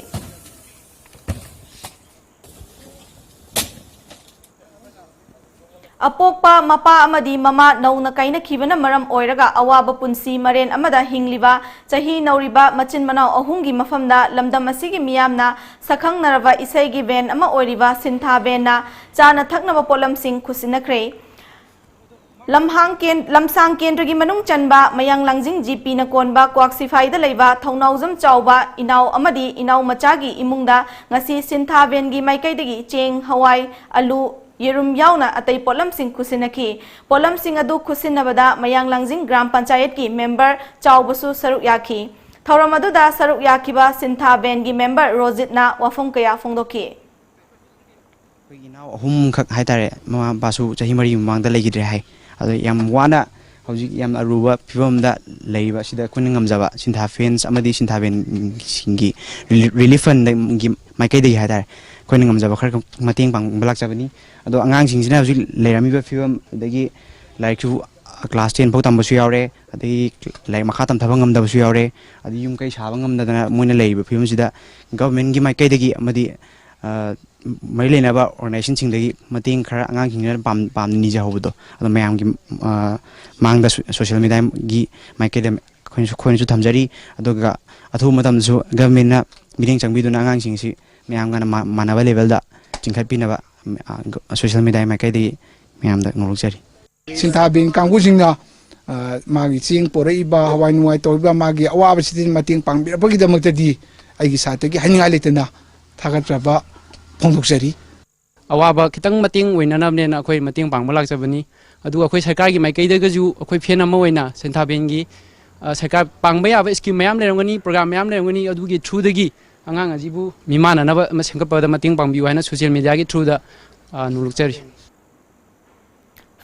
ꯑꯄꯣꯛꯄ ꯃꯄꯥ ꯑꯃꯗꯤ ꯃꯃꯥ ꯅꯧꯅ ꯀꯥꯏꯅꯈꯤꯕꯅ ꯃꯔꯝ ꯑꯣꯏꯔꯒ ꯑꯋꯥꯕ ꯄꯨꯟꯁꯤ ꯃꯔꯦꯟ ꯑꯃꯗ ꯍꯤꯡꯂꯤꯕ ꯆꯍꯤ ꯅꯧꯔꯤꯕ ꯃꯆꯤꯟ ꯃꯅꯥꯎ ꯑꯍꯨꯝꯒꯤ ꯃꯐꯝꯗ ꯂꯝꯗꯝ ꯑꯁꯤꯒꯤ ꯃꯤꯌꯥꯝꯅ ꯁꯛꯈꯪꯅꯔꯕ ꯏꯁꯩꯒꯤ ꯕꯦꯟ ꯑꯃ ꯑꯣꯏꯔꯤꯕ ꯁꯤꯟꯊꯥ ꯕꯦꯟꯅ ꯆꯥꯅ ꯊꯛꯅꯕ ꯄꯣꯠꯂꯝꯁꯤꯡ ꯈꯨꯠꯁꯤꯟꯅꯈ꯭ꯔꯦ꯫ ꯂꯝꯍꯥꯡ ꯀꯦꯟ-, ꯂꯝꯁꯥꯡ ꯀꯦꯟꯗ꯭ꯔꯒꯤ ꯃꯅꯨꯡ ꯆꯟꯕ ꯃꯌꯥꯡ ꯂꯥꯡꯖꯤꯡ ꯖꯤꯄꯤꯅ ꯀꯣꯟꯕ ꯀ꯭ꯋꯥꯛꯁꯤꯐꯥꯏꯗ ꯂꯩꯕ ꯊꯧꯅꯥꯎꯖꯝ ꯆꯥꯎꯕ ꯏꯅꯥꯎ ꯑꯃꯗꯤ ꯏꯅꯥꯎ ꯃꯆꯥꯒꯤ ꯏꯃꯨꯡꯗ ꯉꯁꯤ ꯁꯤꯟꯊꯥ ꯕꯦꯟꯒꯤ ꯃꯥꯏꯀꯩꯗꯒꯤ ꯆꯦꯡ, ꯍꯋꯥꯏ, ꯑꯂꯨ, ꯌꯦꯔꯨꯝ ꯌꯥꯎꯅ ꯑꯇꯩ ꯄꯣꯠꯂꯝꯁꯤꯡ ꯈꯨꯠꯁꯤꯟꯅꯈꯤ꯫ ꯄꯣꯠꯂꯝꯁꯤꯡ ꯑꯗꯨ ꯈꯨꯠꯁꯤꯟꯅꯕꯗ ꯃꯌꯥꯡ ꯂꯥꯡꯖꯤꯡ ꯒ꯭ꯔꯥꯝ ꯄꯟꯆꯥꯌꯠꯀꯤ ꯃꯦꯝꯕꯔ ꯆꯥꯎꯕꯁꯨ ꯁꯔꯨꯛ ꯌꯥꯈꯤ꯫ ꯊꯧꯔꯝ ꯑꯗꯨꯗ ꯁꯔꯨꯛ ꯌꯥꯈꯤꯕ ꯁꯤꯟꯊꯥ ꯕꯦꯟꯒꯤ ꯃꯦꯝꯕꯔ ꯔꯣꯖꯤꯠꯅ ꯋꯥꯐꯝ ꯀꯌꯥ ꯐꯣꯡꯗꯣꯛꯈꯤ꯫ ꯑꯩꯈꯣꯏꯒꯤ ꯏꯅꯥꯎ ꯑꯍꯨꯝꯈꯛ ꯍꯥꯏꯇꯥꯔꯦ, ꯃꯃꯥ ꯃꯄꯥꯁꯨ ꯆꯍꯤ ꯃꯔꯤ ꯃꯃꯥꯡꯗ ꯂꯩꯈꯤꯗ꯭ꯔꯦ ꯍꯥꯏ꯫ ꯑꯗꯣ ꯌꯥꯝ ꯋꯥꯅ ꯍꯧꯖꯤꯛ ꯌꯥꯝꯅ ꯑꯔꯨꯕ ꯐꯤꯕꯝꯗ ꯂꯩꯔꯤꯕ ꯑꯁꯤꯗ ꯑꯩꯈꯣꯏꯅ ꯉꯝꯖꯕ ꯁꯤꯟꯊꯥ ꯐꯦꯟꯁ ꯑꯃꯗꯤ ꯁꯤꯟꯊꯥ ꯕꯦꯟꯁꯤꯡꯒꯤ ꯔꯤꯂꯤ-, ꯔꯤꯂꯤꯐ ꯐꯟꯗꯒꯤ ꯃꯥꯏꯀꯩꯗꯒꯤ ꯍꯥꯏꯇꯥꯔꯦ, ꯑꯩꯈꯣꯏꯅ ꯉꯝꯖꯕ ꯈꯔ ꯃꯇꯦꯡ ꯄꯥꯡꯕ ꯂꯥꯛꯆꯕꯅꯤ꯫ ꯑꯗꯣ ꯑꯉꯥꯡꯁꯤꯡꯁꯤꯅ ꯍꯧꯖꯤꯛ ꯂꯩꯔꯝꯃꯤꯕ ꯐꯤꯕꯝ, ꯑꯗꯒꯤ ꯂꯥꯏꯔꯤꯛꯁꯨ ꯀ꯭ꯂꯥꯁ ꯇꯦꯟ ꯐꯥꯎ ꯇꯝꯕꯁꯨ ꯌꯥꯎꯔꯦ, ꯑꯗꯒꯤ ꯂꯥꯏꯔꯤꯛ ꯃꯈꯥ ꯇꯝꯊꯕ ꯉꯝꯗꯕꯁꯨ ꯌꯥꯎꯔꯦ, ꯑꯗꯒꯤ ꯌꯨꯝ ꯀꯩ ꯁꯥꯕ ꯉꯝꯗꯗꯅ ꯃꯣꯏꯅ ꯂꯩꯔꯤꯕ ꯐꯤꯕꯝꯁꯤꯗ ꯒꯚꯔꯟꯃꯦꯟꯠꯀꯤ ꯃꯥꯏꯀꯩꯗꯒꯤ ꯑꯃꯗꯤ, ꯑ, ꯃꯔꯤ ꯂꯩꯅꯕ ꯑꯣꯔꯒꯅꯥꯏꯖꯦꯁꯟꯁꯤꯡꯗꯒꯤ ꯃꯇꯦꯡ ꯈꯔ ꯑꯉꯥꯡꯁꯤꯡꯁꯤꯅ ꯄꯥꯝ-, ꯄꯥꯝꯅ ꯅꯤꯖꯍꯧꯕꯗꯣ, ꯑꯗꯣ ꯃꯌꯥꯝꯒꯤ, ꯑ, ꯃꯥꯡꯗ ꯁꯣ-, ꯁꯣꯁꯤꯌꯦꯜ ꯃꯦꯗꯤꯌꯥꯒꯤ ꯃꯥꯏꯀꯩꯗ ꯑꯩꯈꯣꯏꯅꯁꯨ, ꯑꯩꯈꯣꯏꯅꯁꯨ ꯊꯝꯖꯔꯤ꯫ ꯑꯗꯨꯒ ꯑꯊꯨꯕ ꯃꯇꯝꯗꯁꯨ ꯒꯚꯔꯟꯃꯦꯟꯠꯅ ꯃꯤꯠꯌꯦꯡ ꯆꯪꯕꯤꯗꯨꯅ ꯑꯉꯥꯡꯁꯤꯡꯁꯤ ꯃꯌꯥꯝꯒ ꯃꯥ-, ꯃꯥꯟꯅꯕ ꯂꯦꯚꯦꯜꯗ ꯆꯤꯡꯈꯠꯄꯤꯅꯕ, ꯑ, ꯁꯣꯁꯤꯌꯦꯜ ꯃꯦꯗꯤꯌꯥꯒꯤ ꯃꯥꯏꯀꯩꯗꯒꯤ ꯃꯌꯥꯝꯗ ꯉꯥꯎꯔꯣꯛꯆꯔꯤ꯫ ꯁꯤꯟꯊꯥ ꯕꯦꯟ ꯀꯥꯡꯕꯨꯁꯤꯡꯅ, ꯑ, ꯃꯥꯒꯤ ꯆꯦꯡ ꯄꯣꯔꯛꯏꯕ, ꯍꯋꯥꯏ ꯅꯨꯡꯋꯥꯏ ꯇꯧꯔꯤꯕ, ꯃꯥꯒꯤ ꯑꯋꯥꯕꯁꯤꯗ ꯃꯇꯦꯡ ꯄꯥꯡꯕꯤꯔꯛꯄꯒꯤꯗꯃꯛꯇꯗꯤ ꯑꯩꯒꯤ ꯁꯥꯏꯠꯇꯒꯤ ꯍꯥꯏꯅꯤꯡꯉꯥꯏ ꯂꯩꯇꯅ ꯊꯥꯒꯠꯆꯕ ꯐꯣꯡꯗꯣꯛꯆꯔꯤ꯫ ꯑꯋꯥꯕ ꯈꯤꯇꯪ ꯃꯇꯦꯡ ꯑꯣꯏꯅꯅꯕꯅꯦꯅ ꯑꯩꯈꯣꯏ ꯃꯇꯦꯡ ꯄꯥꯡꯕ ꯂꯥꯛꯆꯕꯅꯤ꯫ ꯑꯗꯨꯒ ꯑꯩꯈꯣꯏ ꯁꯔꯀꯥꯔꯒꯤ ꯃꯥꯏꯀꯩꯗꯒꯁꯨ ꯑꯩꯈꯣꯏ ꯐꯦꯟ ꯑꯃ ꯑꯣꯏꯅ ꯁꯤꯟꯊꯥ ꯕꯦꯟꯒꯤ ꯑ, ꯁꯔꯀꯥꯔ ꯄꯥꯡꯕ ꯌꯥꯕ ꯁ꯭ꯀꯤꯝ ꯃꯌꯥꯝ ꯂꯩꯔꯝꯒꯅꯤ, ꯄ꯭ꯔꯣꯒ꯭ꯔꯥꯝ ꯃꯌꯥꯝ ꯂꯩꯔꯝꯒꯅꯤ, ꯑꯗꯨꯒꯤ ꯊ꯭ꯔꯨꯗꯒꯤ ꯑꯉꯥꯡ ꯑꯁꯤꯕꯨ ꯃꯤꯃꯥꯟꯅꯅꯕ ꯑꯃ ꯁꯦꯝꯒꯠꯄꯗ ꯃꯇꯦꯡ ꯄꯥꯡꯕꯤꯌꯨ ꯍꯥꯏꯅ ꯁꯣꯁꯤꯌꯦꯜ ꯃꯦꯗꯤꯌꯥꯒꯤ ꯊ꯭ꯔꯨꯗ, ꯑ, ꯅꯣꯡꯂꯨꯛꯆꯔꯤ꯫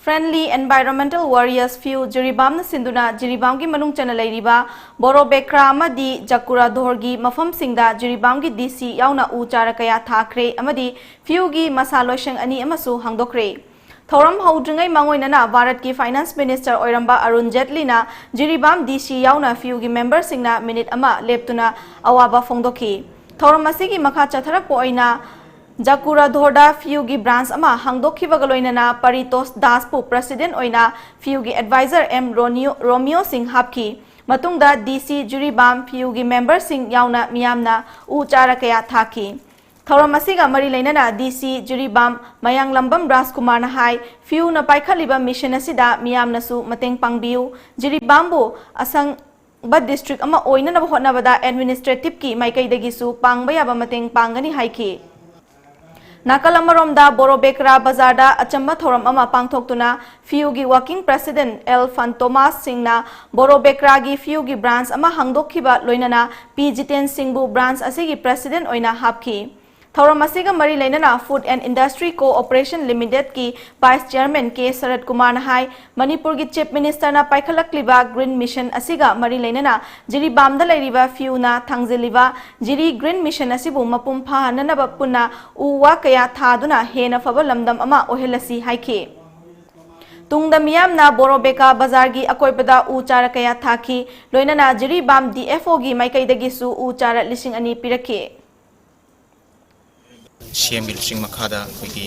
Friendly Environmental Warriors ꯐꯤꯌꯨ ꯖꯤꯔꯤꯕꯥꯝꯅ ꯁꯤꯟꯗꯨꯅ ꯖꯤꯔꯤꯕꯥꯝꯒꯤ ꯃꯅꯨꯡ ꯆꯟꯅ ꯂꯩꯔꯤꯕ ꯕꯣꯔꯣꯕꯦꯀ꯭ꯔꯥ ꯑꯃꯗꯤ ꯖꯀꯨꯔꯥꯙꯣꯔꯒꯤ ꯃꯐꯝꯁꯤꯡꯗ ꯖꯤꯔꯤꯕꯥꯝꯒꯤ ꯗꯤ ꯁꯤ ꯌꯥꯎꯅ ꯎ ꯆꯥꯔ ꯀꯌꯥ ꯊꯥꯈ꯭ꯔꯦ ꯑꯃꯗꯤ ꯐꯤꯌꯨꯒꯤ ꯃꯁꯥ ꯂꯣꯏꯁꯪ ꯑꯅꯤ ꯑꯃꯁꯨ ꯍꯥꯡꯗꯣꯛꯈ꯭ꯔꯦ꯫ ꯊꯧꯔꯝ ꯍꯧꯗ꯭ꯔꯤꯉꯩ ꯃꯥꯡꯑꯣꯏꯅꯅ ꯚꯥꯔꯠꯀꯤ ꯐꯥꯏꯅꯥꯟꯁ ꯃꯤꯅꯤꯁꯇꯔ ꯑꯣꯏꯔꯝꯕ ꯑꯔꯨꯟ ꯖꯦꯠꯂꯤꯅ ꯖꯤꯔꯤꯕꯥꯝ ꯗꯤ ꯁꯤ ꯌꯥꯎꯅ ꯐꯤꯌꯨꯒꯤ ꯃꯦꯝꯕꯔꯁꯤꯡꯅ ꯃꯤꯅꯤꯠ ꯑꯃ ꯂꯦꯞꯇꯨꯅ ꯑꯋꯥꯕ ꯐꯣꯡꯗꯣꯛꯈꯤ꯫ ꯊꯧꯔꯝ ꯑꯁꯤꯒꯤ ꯃꯈꯥ ꯆꯠꯊꯔꯛꯄ ꯑꯣꯏꯅ ꯖꯀꯨꯔꯥꯙꯣꯔꯗ ꯐꯤꯌꯨꯒꯤ ꯕ꯭ꯔꯥꯟꯁ ꯑꯃ ꯍꯥꯡꯗꯣꯛꯈꯤꯕꯒ ꯂꯣꯏꯅꯅ ꯄꯔꯤꯇꯣꯁ ꯗꯥꯁꯄꯨ ꯄ꯭ꯔꯁꯤꯗꯦꯟ ꯑꯣꯏꯅ ꯐꯤꯌꯨꯒꯤ ꯑꯦꯗꯚꯥꯏꯖꯔ ꯑꯦꯝ ꯔꯣꯅꯤꯌꯣ-, ꯔꯣꯃꯤꯌꯣ ꯁꯤꯡ ꯍꯥꯞꯈꯤ꯫ ꯃꯇꯨꯡꯗ ꯗꯤ ꯁꯤ ꯖꯤꯔꯤꯕꯥꯝ ꯐꯤꯌꯨꯒꯤ ꯃꯦꯝꯕꯔꯁꯤꯡ ꯌꯥꯎꯅ ꯃꯤꯌꯥꯝꯅ ꯎ ꯆꯥꯔ ꯀꯌꯥ ꯊꯥꯈꯤ꯫ ꯊꯧꯔꯝ ꯑꯁꯤꯒ ꯃꯔꯤ ꯂꯩꯅꯅ ꯗꯤ ꯁꯤ ꯖꯤꯔꯤꯕꯥꯝ ꯃꯌꯥꯡꯂꯝꯕꯝ ꯔꯥꯖꯀꯨꯃꯥꯔꯅ ꯍꯥꯏ, ꯐꯤꯌꯨꯅ ꯄꯥꯏꯈꯠꯂꯤꯕ ꯃꯤꯁꯟ ꯑꯁꯤꯗ ꯃꯤꯌꯥꯝꯅꯁꯨ ꯃꯇꯦꯡ ꯄꯥꯡꯕꯤꯌꯨ꯫ ꯖꯤꯔꯤꯕꯥꯝꯕꯨ ꯑꯁꯪꯕ ꯗꯤꯁꯇ꯭ꯔꯤꯛ ꯑꯃ ꯑꯣꯏꯅꯅꯕ ꯍꯣꯠꯅꯕꯗ ꯑꯦꯗꯃꯤꯅꯤꯁꯇ꯭ꯔꯦꯇꯤꯚꯀꯤ ꯃꯥꯏꯀꯩꯗꯒꯤꯁꯨ ꯄꯥꯡꯕ ꯌꯥꯕ ꯃꯇꯦꯡ ꯄꯥꯡꯒꯅꯤ ꯍꯥꯏꯈꯤ꯫ ꯅꯥꯀꯜ ꯑꯃꯔꯣꯝꯗ ꯕꯣꯔꯣꯕꯦꯀ꯭ꯔꯥ ꯕꯖꯥꯔꯗ ꯑꯆꯝꯕ ꯊꯧꯔꯝ ꯑꯃ ꯄꯥꯡꯊꯣꯛꯇꯨꯅ ꯐꯤꯌꯨꯒꯤ ꯋꯥꯀꯤꯡ ꯄ꯭ꯔꯁꯤꯗꯦꯟ ꯑꯦꯜ ꯐꯟꯇꯣꯃꯥꯁ ꯁꯤꯡꯅ ꯕꯣꯔꯣꯕꯦꯀ꯭ꯔꯥꯒꯤ ꯐꯤꯌꯨꯒꯤ ꯕ꯭ꯔꯥꯟꯁ ꯑꯃ ꯍꯥꯡꯗꯣꯛꯈꯤꯕ ꯂꯣꯏꯅꯅ ꯄꯤ ꯖꯤꯇꯦꯟ ꯁꯤꯡꯕꯨ ꯕ꯭ꯔꯥꯟꯁ ꯑꯁꯤꯒꯤ ꯄ꯭ꯔꯁꯤꯗꯦꯟ ꯑꯣꯏꯅ ꯍꯥꯞꯈꯤ꯫ ꯊꯧꯔꯝ ꯑꯁꯤꯒ ꯃꯔꯤ ꯂꯩꯅꯅ Food and Industry Cooperation Limitedꯀꯤ ꯚꯥꯏꯁ ꯆꯤꯌꯔꯃꯦꯟ ꯀꯦ ꯁꯔꯠ ꯀꯨꯃꯥꯔꯅ ꯍꯥꯏ, ꯃꯅꯤꯄꯨꯔꯒꯤ ꯆꯤꯐ ꯃꯤꯅꯤꯁꯇꯔꯅ ꯄꯥꯏꯈꯠꯂꯛꯂꯤꯕ ꯒ꯭ꯔꯤꯟ ꯃꯤꯁꯟ ꯑꯁꯤꯒ ꯃꯔꯤ ꯂꯩꯅꯅ ꯖꯤꯔꯤꯕꯥꯝꯗ ꯂꯩꯔꯤꯕ ꯐꯤꯌꯨꯅ ꯊꯥꯡꯖꯤꯜꯂꯤꯕ ꯖꯤꯔꯤ ꯒ꯭ꯔꯤꯟ ꯃꯤꯁꯟ ꯑꯁꯤꯕꯨ ꯃꯄꯨꯡ ꯐꯥꯍꯟꯅꯅꯕ ꯄꯨꯟꯅ ꯎ ꯋꯥ ꯀꯌꯥ ꯊꯥꯗꯨꯅ ꯍꯦꯟꯅ ꯐꯕ ꯂꯝꯗꯝ ꯑꯃ ꯑꯣꯏꯍꯜꯂꯁꯤ ꯍꯥꯏꯈꯤ꯫ ꯇꯨꯡꯗ ꯃꯤꯌꯥꯝꯅ ꯕꯣꯔꯣꯕꯦꯀꯥ ꯕꯖꯥꯔꯒꯤ ꯑꯀꯣꯏꯕꯗ ꯎ ꯆꯥꯔ ꯀꯌꯥ ꯊꯥꯈꯤ꯫ ꯂꯣꯏꯅꯅ ꯖꯤꯔꯤꯕꯥꯝ ꯗꯤ ꯑꯦꯐ ꯑꯣꯒꯤ ꯃꯥꯏꯀꯩꯗꯒꯤꯁꯨ ꯎ ꯆꯥꯔ ꯂꯤꯁꯤꯡ ꯑꯅꯤ ꯄꯤꯔꯛꯈꯤ꯫ ꯁꯤ ꯑꯦꯝꯒꯤ ꯂꯨꯆꯤꯡ ꯃꯈꯥꯗ ꯑꯩꯈꯣꯏꯒꯤ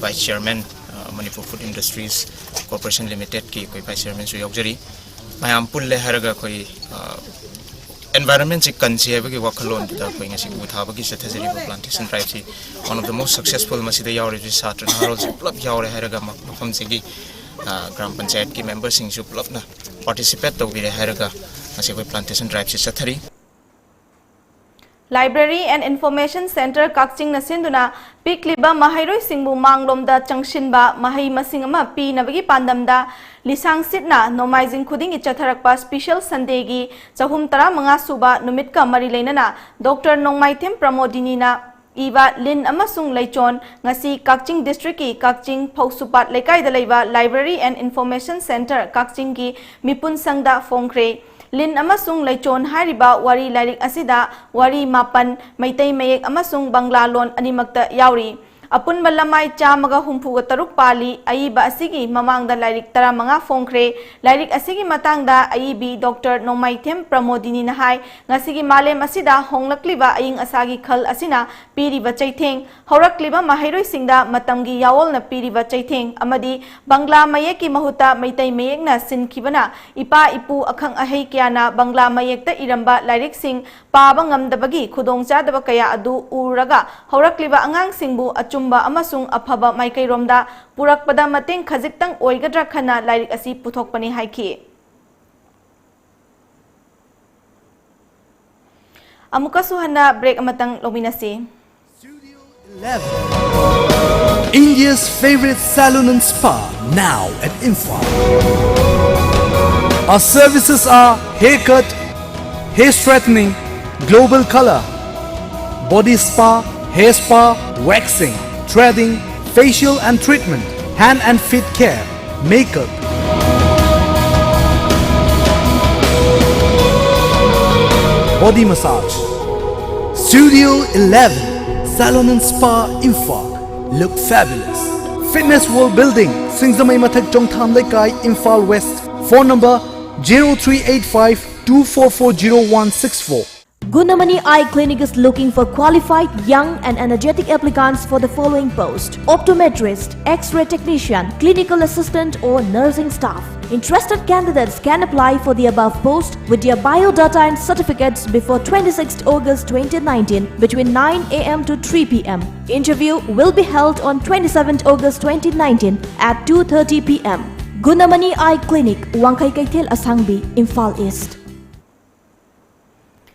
ꯚꯥꯏꯁ ꯆꯤꯌꯔꯃꯦꯟ, ꯑ, ꯃꯅꯤꯄꯨꯔ ꯐꯨꯗ ꯏꯟꯗꯁꯇ꯭ꯔꯤꯁ ꯀꯣꯔꯄꯣꯔꯦꯁꯟ ꯂꯤꯃꯤꯇꯦꯗꯀꯤ ꯑꯩꯈꯣꯏ ꯚꯥꯏꯁ ꯆꯤꯌꯔꯃꯦꯟꯁꯨ ꯌꯥꯎꯖꯔꯤ꯫ ꯃꯌꯥꯝ ꯄꯨꯜꯂꯦ ꯍꯥꯏꯔꯒ ꯑꯩꯈꯣꯏ, ꯑ, ꯑꯦꯟꯚꯥꯏꯔꯟꯃꯦꯟꯁꯤ ꯀꯟꯁꯤ ꯍꯥꯏꯕꯒꯤ ꯋꯥꯈꯜꯂꯣꯟꯗꯨꯗ ꯑꯩꯈꯣꯏ ꯉꯁꯤ ꯎ ꯊꯥꯕꯒꯤ ꯆꯠꯊꯖꯔꯤꯕ plantation ꯗ꯭ꯔꯥꯏꯚꯁꯤ one of the most successful, ꯃꯁꯤꯗ ꯌꯥꯎꯔꯤꯕꯁꯤ ꯁꯥꯇ꯭ꯔ ꯅꯍꯥꯔꯣꯜꯁꯤ ꯄꯨꯂꯞ ꯌꯥꯎꯔꯦ ꯍꯥꯏꯔꯒ ꯃ-, ꯃꯐꯝꯁꯤꯒꯤ, ꯑ, ꯒ꯭ꯔꯥꯝ ꯄꯟꯆꯥꯌꯠꯀꯤ ꯃꯦꯝꯕꯔꯁꯤꯡꯁꯨ ꯄꯨꯂꯞꯅ ꯄꯥꯔꯇꯤꯁꯤꯄꯦꯠ ꯇꯧꯕꯤꯔꯦ ꯍꯥꯏꯔꯒ ꯉꯁꯤ ꯑꯩꯈꯣꯏ ꯄ꯭ꯂꯥꯟꯇꯦꯁꯟ ꯗ꯭ꯔꯥꯏꯚꯁꯤ ꯆꯠꯊꯔꯤ꯫ Library and Information Center ꯀꯛꯆꯤꯡꯅ ꯁꯤꯟꯗꯨꯅ ꯄꯤꯛꯂꯤꯕ ꯃꯍꯩꯔꯣꯏꯁꯤꯡꯕꯨ ꯃꯥꯡꯂꯣꯝꯗ ꯆꯪꯁꯤꯟꯕ ꯃꯍꯩ ꯃꯁꯤꯡ ꯑꯃ ꯄꯤꯅꯕꯒꯤ ꯄꯥꯟꯗꯝꯗ ꯂꯤꯁꯥꯡ ꯁꯤꯠꯅ ꯅꯣꯡꯃꯥꯏꯖꯤꯡ ꯈꯨꯗꯤꯡꯒꯤ ꯆꯠꯊꯔꯛꯄ Special Sundayꯒꯤ ꯆꯍꯨꯝ ꯇꯔꯥꯃꯉꯥ ꯁꯨꯕ ꯅꯨꯃꯤꯠꯀ ꯃꯔꯤ ꯂꯩꯅꯅ ꯗꯣꯛꯇꯔ ꯅꯣꯡꯃꯥꯏꯊꯦꯝ ꯄ꯭ꯔꯃꯣꯗꯤꯅꯤꯅ ꯏꯕ ꯂꯤꯟ ꯑꯃꯁꯨꯡ ꯂꯩꯆꯣꯟ ꯉꯁꯤ ꯀꯛꯆꯤꯡ districtꯀꯤ ꯀꯛꯆꯤꯡ ꯐꯧꯁꯨꯄꯥꯠ ꯂꯩꯀꯥꯏꯗ ꯂꯩꯕ Library and Information Center ꯀꯛꯆꯤꯡꯒꯤ ꯃꯤꯄꯨꯟ ꯁꯪꯗ ꯐꯣꯡꯈ꯭ꯔꯦ꯫ ꯂꯤꯟ ꯑꯃꯁꯨꯡ ꯂꯩꯆꯣꯟ ꯍꯥꯏꯔꯤꯕ ꯋꯥꯔꯤ ꯂꯥꯏꯔꯤꯛ ꯑꯁꯤꯗ ꯋꯥꯔꯤ ꯃꯥꯄꯟ, ꯃꯩꯇꯩ ꯃꯌꯦꯛ ꯑꯃꯁꯨꯡ ꯕꯪꯂꯥ ꯂꯣꯟ ꯑꯅꯤꯃꯛꯇ ꯌꯥꯎꯔꯤ꯫ ꯑꯄꯨꯟꯕ ꯂꯃꯥꯏ ꯆꯥꯝꯃꯒ ꯍꯨꯝꯐꯨꯒ ꯇꯔꯨꯛ ꯄꯥꯜꯂꯤ꯫ ꯑꯏꯕ ꯑꯁꯤꯒꯤ ꯃꯃꯥꯡꯗ ꯂꯥꯏꯔꯤꯛ ꯇꯔꯥꯃꯉꯥ ꯐꯣꯡꯈ꯭ꯔꯦ꯫ ꯂꯥꯏꯔꯤꯛ ꯑꯁꯤꯒꯤ ꯃꯇꯥꯡꯗ ꯑꯏꯕꯤ ꯗꯣꯛꯇꯔ ꯅꯣꯡꯃꯥꯏꯊꯦꯝ ꯄ꯭ꯔꯃꯣꯗꯤꯅꯤꯅ ꯍꯥꯏ, ꯉꯁꯤꯒꯤ ꯃꯥꯂꯦꯝ ꯑꯁꯤꯗ ꯍꯣꯡꯂꯛꯂꯤꯕ ꯑꯏꯪ ꯑꯁꯥꯒꯤ ꯈꯜ ꯑꯁꯤꯅ ꯄꯤꯔꯤꯕ ꯆꯩꯊꯦꯡ, ꯍꯧꯔꯛꯂꯤꯕ ꯃꯍꯩꯔꯣꯏꯁꯤꯡꯗ ꯃꯇꯝꯒꯤ ꯌꯥꯑꯣꯜꯅ ꯄꯤꯔꯤꯕ ꯆꯩꯊꯦꯡ ꯑꯃꯗꯤ ꯕꯪꯂꯥ ꯃꯌꯦꯛꯀꯤ ꯃꯍꯨꯠꯇ ꯃꯩꯇꯩ ꯃꯌꯦꯛꯅ ꯁꯤꯟꯈꯤꯕꯅ ꯏꯄꯥ ꯏꯄꯨ ꯑꯈꯪ ꯑꯍꯩ ꯀꯌꯥꯅ ꯕꯪꯂꯥ ꯃꯌꯦꯛꯇ ꯏꯔꯝꯕ ꯂꯥꯏꯔꯤꯛꯁꯤꯡ ꯄꯥꯕ ꯉꯝꯗꯕꯒꯤ ꯈꯨꯗꯣꯡꯆꯥꯗꯕ ꯀꯌꯥ ꯑꯗꯨ ꯎꯔꯒ ꯍꯧꯔꯛꯂꯤꯕ ꯑꯉꯥꯡꯁꯤꯡꯕꯨ ꯑꯆꯨꯝꯕ ꯑꯃꯁꯨꯡ ꯑꯐꯕ ꯃꯥꯏꯀꯩꯔꯣꯝꯗ ꯄꯨꯔꯛꯄꯗ ꯃꯇꯦꯡ ꯈꯖꯤꯛꯇꯪ ꯑꯣꯏꯒꯗ꯭ꯔꯥ ꯈꯟꯅ ꯂꯥꯏꯔꯤꯛ ꯑꯁꯤ ꯄꯨꯊꯣꯛꯄꯅꯤ ꯍꯥꯏꯈꯤ꯫ ꯑꯃꯨꯛꯀꯁꯨ ꯍꯟꯅ break ꯑꯃꯇꯪ ꯂꯧꯃꯤꯟꯅꯁꯤ꯫ Studio eleven, India's favorite salon and spa, now at Imphal. Our services are haircut, hair straightening, global color, body spa, hair spa, waxing, threading, facial and treatment, hand and feet care, makeup, body massage. Studio eleven, Salon and Spa, Imphal. Look fabulous. Fitness World Building, Singzamei Mathak, Chongtham Leikai, Imphal West. Phone number zero three eight five two four four zero one six four. Gunamani Eye Clinic is looking for qualified, young and energetic applicants for the following post: optometrist, X-ray technician, clinical assistant or nursing staff. Interested candidates can apply for the above post with their biodata and certificates before twenty-sixth August twenty nineteen between nine a m to three p m. Interview will be held on twenty-seventh August twenty nineteen at two thirty p m. Gunamani Eye Clinic, Wangkhei Keithel Asangbi, Imphal East.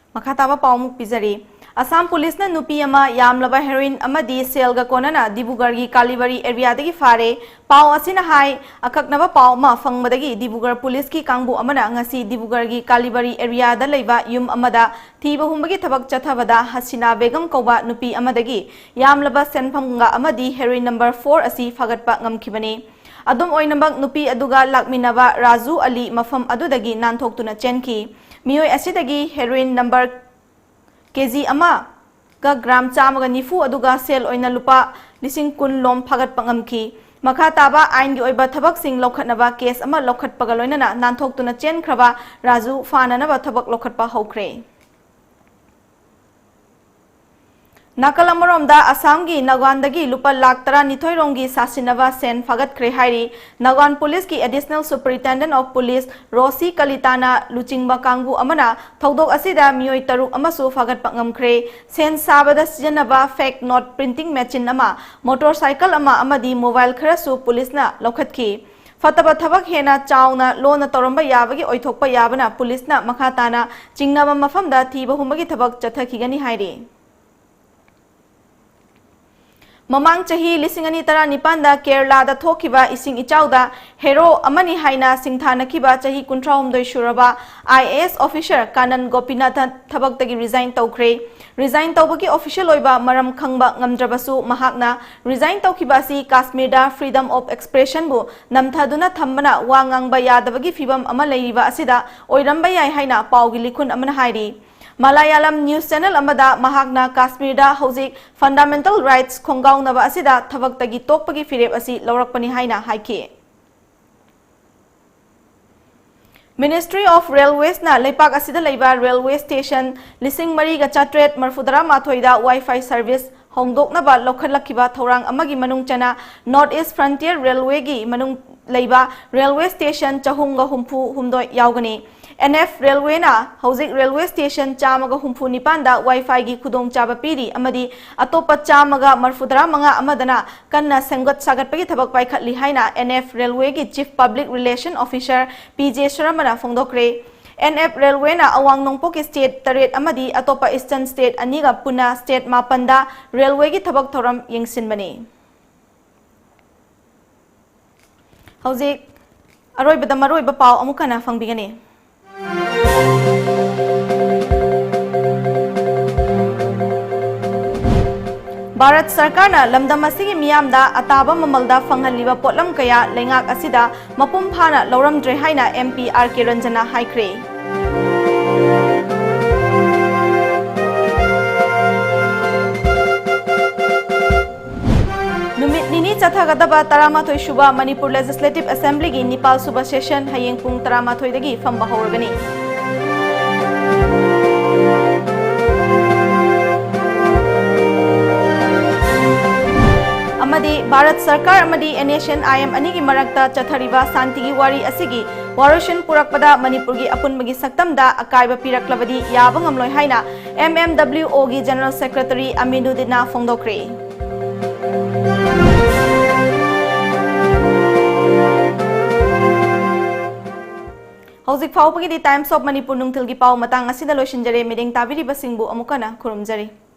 ꯃꯈꯥ ꯇꯥꯕ ꯄꯥꯎ ꯑꯃꯨꯛ ꯄꯤꯖꯔꯤ꯫ ꯑꯁꯥꯝ ꯄꯨꯂꯤꯁꯅ ꯅꯨꯄꯤ ꯑꯃ ꯌꯥꯝꯂꯕ ꯍꯦꯔꯣꯏꯟ ꯑꯃꯗꯤ ꯁꯦꯜꯒ ꯀꯣꯟꯅꯅ ꯗꯤꯕꯨꯒꯔꯒꯤ ꯀꯥꯂꯤꯕꯔꯤ ꯑꯦꯔꯤꯌꯥꯗꯒꯤ ꯐꯥꯔꯦ꯫ ꯄꯥꯎ ꯑꯁꯤꯅ ꯍꯥꯏ, ꯑꯀꯛꯅꯕ ꯄꯥꯎ ꯑꯃ ꯐꯪꯕꯗꯒꯤ ꯗꯤꯕꯨꯒꯔ ꯄꯨꯂꯤꯁꯀꯤ ꯀꯥꯡꯕꯨ ꯑꯃꯅ ꯉꯁꯤ ꯗꯤꯕꯨꯒꯔꯒꯤ ꯀꯥꯂꯤꯕꯔꯤ ꯑꯦꯔꯤꯌꯥꯗ ꯂꯩꯕ ꯌꯨꯝ ꯑꯃꯗ ꯊꯤꯕ ꯍꯨꯝꯕꯒꯤ ꯊꯕꯛ ꯆꯠꯊꯕꯗ ꯍꯁꯤꯅꯥ ꯕꯦꯒꯝ ꯀꯧꯕ ꯅꯨꯄꯤ ꯑꯃꯗꯒꯤ ꯌꯥꯝꯂꯕ ꯁꯦꯟꯐꯝꯒ ꯑꯃꯗꯤ ꯍꯦꯔꯣꯏꯟ ꯅꯝꯕꯔ ꯐꯣꯔ ꯑꯁꯤ ꯐꯥꯒꯠꯄ ꯉꯝꯈꯤꯕꯅꯤ꯫ ꯑꯗꯨꯝ ꯑꯣꯏꯅꯃꯛ, ꯅꯨꯄꯤ ꯑꯗꯨꯒ ꯂꯥꯛꯃꯤꯟꯅꯕ ꯔꯥꯖꯨ ꯑꯂꯤ ꯃꯐꯝ ꯑꯗꯨꯗꯒꯤ ꯅꯥꯟꯊꯣꯛꯇꯨꯅ ꯆꯦꯟꯈꯤ꯫ ꯃꯤꯑꯣꯏ ꯑꯁꯤꯗꯒꯤ ꯍꯦꯔꯣꯏꯟ ꯅꯝꯕꯔ ꯀꯦꯖꯤ ꯑꯃꯒ ꯒ꯭ꯔꯥꯝ ꯆꯥꯝꯃꯒ ꯅꯤꯐꯨ ꯑꯗꯨꯒ ꯁꯦꯜ ꯑꯣꯏꯅ ꯂꯨꯄꯥ ꯂꯤꯁꯤꯡ ꯀꯨꯟ ꯂꯣꯝ ꯐꯥꯒꯠꯄ ꯉꯝꯈꯤ꯫ ꯃꯈꯥ ꯇꯥꯕ ꯑꯥꯏꯟꯒꯤ ꯑꯣꯏꯕ ꯊꯕꯛꯁꯤꯡ ꯂꯧꯈꯠꯅꯕ ꯀꯦꯁ ꯑꯃ ꯂꯧꯈꯠꯄꯒ ꯂꯣꯏꯅꯅ ꯅꯥꯟꯊꯣꯛꯇꯨꯅ ꯆꯦꯟꯈ꯭ꯔꯕ ꯔꯥꯖꯨ ꯐꯥꯅꯅꯕ ꯊꯕꯛ ꯂꯧꯈꯠꯄ ꯍꯧꯈ꯭ꯔꯦ꯫ ꯅꯥꯀꯜ ꯑꯃꯔꯣꯝꯗ, ꯑꯁꯥꯝꯒꯤ ꯅꯥꯒꯥꯟꯗꯒꯤ ꯂꯨꯄꯥ ꯂꯥꯈ ꯇꯔꯥꯅꯤꯊꯣꯏ ꯔꯣꯝꯒꯤ ꯁꯥꯁꯤꯟꯅꯕ ꯁꯦꯟ ꯐꯥꯒꯠꯈ꯭ꯔꯦ ꯍꯥꯏꯔꯤ꯫ ꯅꯥꯒꯥꯟ ꯄꯨꯂꯤꯁꯀꯤ Additional Superintendent of Police ꯔꯣꯁꯤ ꯀꯂꯤꯇꯥꯅ ꯂꯨꯆꯤꯡꯕ ꯀꯥꯡꯕꯨ ꯑꯃꯅ ꯊꯧꯗꯣꯛ ꯑꯁꯤꯗ ꯃꯤꯑꯣꯏ ꯇꯔꯨꯛ ꯑꯃꯁꯨ ꯐꯥꯒꯠꯄ ꯉꯝꯈ꯭ꯔꯦ꯫ ꯁꯦꯟ ꯁꯥꯕꯗ ꯁꯤꯖꯤꯟꯅꯕ fake note printing machine ꯑꯃ, ꯃꯣꯇꯣꯔ ꯁꯥꯏꯀꯜ ꯑꯃ ꯑꯃꯗꯤ ꯃꯣꯕꯥꯏꯜ ꯈꯔꯁꯨ ꯄꯨꯂꯤꯁꯅ ꯂꯧꯈꯠꯈꯤ꯫ ꯐꯠꯇꯕ ꯊꯕꯛ ꯍꯦꯟꯅ ꯆꯥꯎꯅ ꯂꯣꯟꯅ ꯇꯧꯔꯝꯕ ꯌꯥꯕꯒꯤ ꯑꯣꯏꯊꯣꯛꯄ ꯌꯥꯕꯅ ꯄꯨꯂꯤꯁꯅ ꯃꯈꯥ ꯇꯥꯅ ꯆꯤꯡꯅꯕ ꯃꯐꯝꯗ ꯊꯤꯕ ꯍꯨꯝꯕꯒꯤ ꯊꯕꯛ ꯆꯠꯊꯈꯤꯒꯅꯤ ꯍꯥꯏꯔꯤ꯫ ꯃꯃꯥꯡ ꯆꯍꯤ ꯂꯤꯁꯤꯡ ꯑꯅꯤ ꯇꯔꯥꯅꯤꯄꯥꯟꯗ ꯀꯦꯔꯂꯥꯗ ꯊꯣꯛꯈꯤꯕ ꯏꯁꯤꯡ ꯏꯆꯥꯎꯗ ꯍꯦꯔꯣ ꯑꯃꯅꯤ ꯍꯥꯏꯅ ꯁꯤꯡꯊꯥꯅꯈꯤꯕ ꯆꯍꯤ ꯀꯨꯟꯊ꯭ꯔꯥꯍꯨꯝꯗꯣꯏ ꯁꯨꯔꯕ IAS officer ꯀꯥꯅꯟ ꯒꯣꯄꯤꯅꯥꯊꯟ ꯊꯕꯛꯇꯒꯤ resign ꯇꯧꯈ꯭ꯔꯦ꯫ Resign ꯇꯧꯕꯒꯤ official ꯑꯣꯏꯕ ꯃꯔꯝ ꯈꯪꯕ ꯉꯝꯗ꯭ꯔꯕꯁꯨ, ꯃꯍꯥꯛꯅ resign ꯇꯧꯈꯤꯕ ꯑꯁꯤ ꯀꯥꯁꯃꯤꯔꯗ freedom of expressionꯕꯨ ꯅꯝꯊꯗꯨꯅ ꯊꯝꯕꯅ ꯋꯥ ꯉꯥꯡꯕ ꯌꯥꯗꯕꯒꯤ ꯐꯤꯚꯝ ꯑꯃ ꯂꯩꯔꯤꯕ ꯑꯁꯤꯗ ꯑꯣꯏꯔꯝꯕ ꯌꯥꯏ ꯍꯥꯏꯅ ꯄꯥꯎꯒꯤ ꯂꯤꯈꯨꯟ ꯑꯃꯅ ꯍꯥꯏꯔꯤ꯫ ꯃꯂꯌꯥꯂꯝ news channel ꯑꯃꯗ ꯃꯍꯥꯛꯅ ꯀꯥꯁꯃꯤꯔꯗ ꯍꯧꯖꯤꯛ fundamental rights ꯈꯣꯡꯒꯥꯎꯅꯕ ꯑꯁꯤꯗ ꯊꯕꯛꯇꯒꯤ ꯇꯣꯛꯄꯒꯤ ꯐꯤꯔꯦꯞ ꯑꯁꯤ ꯂꯧꯔꯛꯄꯅꯤ ꯍꯥꯏꯅ ꯍꯥꯏꯈꯤ꯫ Ministry of Railwaysꯅ ꯂꯩꯄꯥꯛ ꯑꯁꯤꯗ ꯂꯩꯕ railway station ꯂꯤꯁꯤꯡ ꯃꯔꯤꯒ ꯆꯥꯇ꯭ꯔꯦꯠ ꯃꯔꯐꯨꯇꯔꯥ ꯃꯥꯊꯣꯏꯗ Wi-Fi service ꯍꯣꯡꯗꯣꯛꯅꯕ ꯂꯧꯈꯠꯂꯛꯈꯤꯕ ꯊꯧꯔꯥꯡ ꯑꯃꯒꯤ ꯃꯅꯨꯡ ꯆꯟꯅ North East Frontier Railwayꯒꯤ ꯃꯅꯨꯡ ꯂꯩꯕ railway station ꯆꯍꯨꯝꯒ ꯍꯨꯝꯐꯨ ꯍꯨꯝꯗꯣꯏ ꯌꯥꯎꯒꯅꯤ꯫ NF Railwayꯅ ꯍꯧꯖꯤꯛ railway station ꯆꯥꯝꯃꯒ ꯍꯨꯝꯐꯨ ꯅꯤꯄꯥꯟꯗ Wi-Fiꯒꯤ ꯈꯨꯗꯣꯡꯆꯥꯕ ꯄꯤꯔꯤ ꯑꯃꯗꯤ ꯑꯇꯣꯞꯄ ꯆꯥꯝꯃꯒ ꯃꯔꯐꯨꯇꯔꯥ ꯃꯉꯥ ꯑꯃꯗꯅ ꯀꯟꯅ ꯁꯦꯝꯒꯠ ꯁꯥꯒꯠꯄꯒꯤ ꯊꯕꯛ ꯄꯥꯏꯈꯠꯂꯤ ꯍꯥꯏꯅ NF Railwayꯒꯤ Chief Public Relation Officer P J ꯁꯔꯃꯅ ꯐꯣꯡꯗꯣꯛꯈ꯭ꯔꯦ꯫ ꯑꯦꯟ ꯑꯦꯐ ꯔꯦꯜꯋꯦꯅ ꯑꯋꯥꯡ ꯅꯣꯡꯄꯣꯛꯀꯤ ꯁ꯭ꯇꯦꯠ ꯇꯔꯦꯠ ꯑꯃꯗꯤ ꯑꯇꯣꯞꯄ ꯏꯁꯇꯔꯟ ꯁ꯭ꯇꯦꯠ ꯑꯅꯤꯒ ꯄꯨꯟꯅ ꯁ꯭ꯇꯦꯠ ꯃꯥꯄꯟꯗ ꯔꯦꯜꯋꯦꯒꯤ ꯊꯕꯛ ꯊꯧꯔꯝ ꯌꯦꯡꯁꯤꯟꯕꯅꯤ꯫ ꯍꯧꯖꯤꯛ ꯑꯔꯣꯏꯕꯗ ꯃꯔꯨꯑꯣꯏꯕ ꯄꯥꯎ ꯑꯃꯨꯛ ꯍꯟꯅ ꯐꯪꯕꯤꯒꯅꯤ꯫ ꯚꯥꯔꯠ ꯁꯔꯀꯥꯔꯅ ꯂꯝꯗꯝ ꯑꯁꯤꯒꯤ ꯃꯤꯌꯥꯝꯗ ꯑꯇꯥꯕ ꯃꯃꯜꯗ ꯐꯪꯍꯜꯂꯤꯕ ꯄꯣꯠꯂꯝ ꯀꯌꯥ ꯂꯩꯉꯥꯛ ꯑꯁꯤꯗ ꯃꯄꯨꯡ ꯐꯥꯅ ꯂꯧꯔꯝꯗ꯭ꯔꯦ ꯍꯥꯏꯅ ꯑꯦꯝ ꯄꯤ ꯑꯥꯔ ꯀꯦ ꯔꯟꯖꯅ ꯍꯥꯏꯈ꯭ꯔꯦ꯫ ꯅꯨꯃꯤꯠ ꯅꯤꯅꯤ ꯆꯠꯊꯒꯗꯕ ꯇꯔꯥꯃꯥꯊꯣꯏ ꯁꯨꯕ ꯃꯅꯤꯄꯨꯔ ꯂꯦꯖꯤꯁꯂꯦꯇꯤꯚ ꯑꯦꯁꯦꯝꯕ꯭ꯂꯤꯒꯤ ꯅꯤꯄꯥꯜ ꯁꯨꯕ ꯁꯦꯁꯟ ꯍꯌꯦꯡ ꯄꯨꯡ ꯇꯔꯥꯃꯥꯊꯣꯏꯗꯒꯤ ꯐꯝꯕ ꯍꯧꯔꯒꯅꯤ꯫ ꯑꯃꯗꯤ ꯚꯥꯔꯠ ꯁꯔꯀꯥꯔ ꯑꯃꯗꯤ N S N I M ꯑꯅꯤꯒꯤ ꯃꯔꯛꯇ ꯆꯠꯊꯔꯤꯕ ꯁꯥꯟꯇꯤꯒꯤ ꯋꯥꯔꯤ ꯑꯁꯤꯒꯤ ꯋꯥꯔꯣꯏꯁꯤꯟ ꯄꯨꯔꯛꯄꯗ ꯃꯅꯤꯄꯨꯔꯒꯤ ꯑꯄꯨꯟꯕꯒꯤ ꯁꯛꯇꯝꯗ ꯑꯀꯥꯏꯕ ꯄꯤꯔꯛꯂꯕꯗꯤ ꯌꯥꯕ ꯉꯝꯂꯣꯏ ꯍꯥꯏꯅ ꯑꯦꯝ ꯑꯦꯝ ꯗꯕ꯭ꯂꯤꯎ ꯑꯣꯒꯤ ꯖꯦꯅꯔꯦꯜ ꯁꯦꯀ꯭ꯔꯦꯇꯔꯤ ꯑꯃꯤꯅꯨꯗꯤꯟꯅ ꯐꯣꯡꯗꯣꯛꯈ꯭ꯔꯦ꯫ ꯍꯧꯖꯤꯛ ꯐꯥꯎꯕꯒꯤꯗꯤ Times of Manipur ꯅꯨꯡꯊꯤꯜꯒꯤ ꯄꯥꯎ ꯃꯇꯥꯡ ꯑꯁꯤꯗ ꯂꯣꯏꯁꯤꯟꯖꯔꯦ꯫ ꯃꯤꯠꯌꯦꯡ ꯇꯥꯕꯤꯔꯤꯕꯁꯤꯡꯕꯨ ꯑꯃꯨꯛ ꯍꯟꯅ ꯈꯨꯔꯨꯝꯖꯔꯤ꯫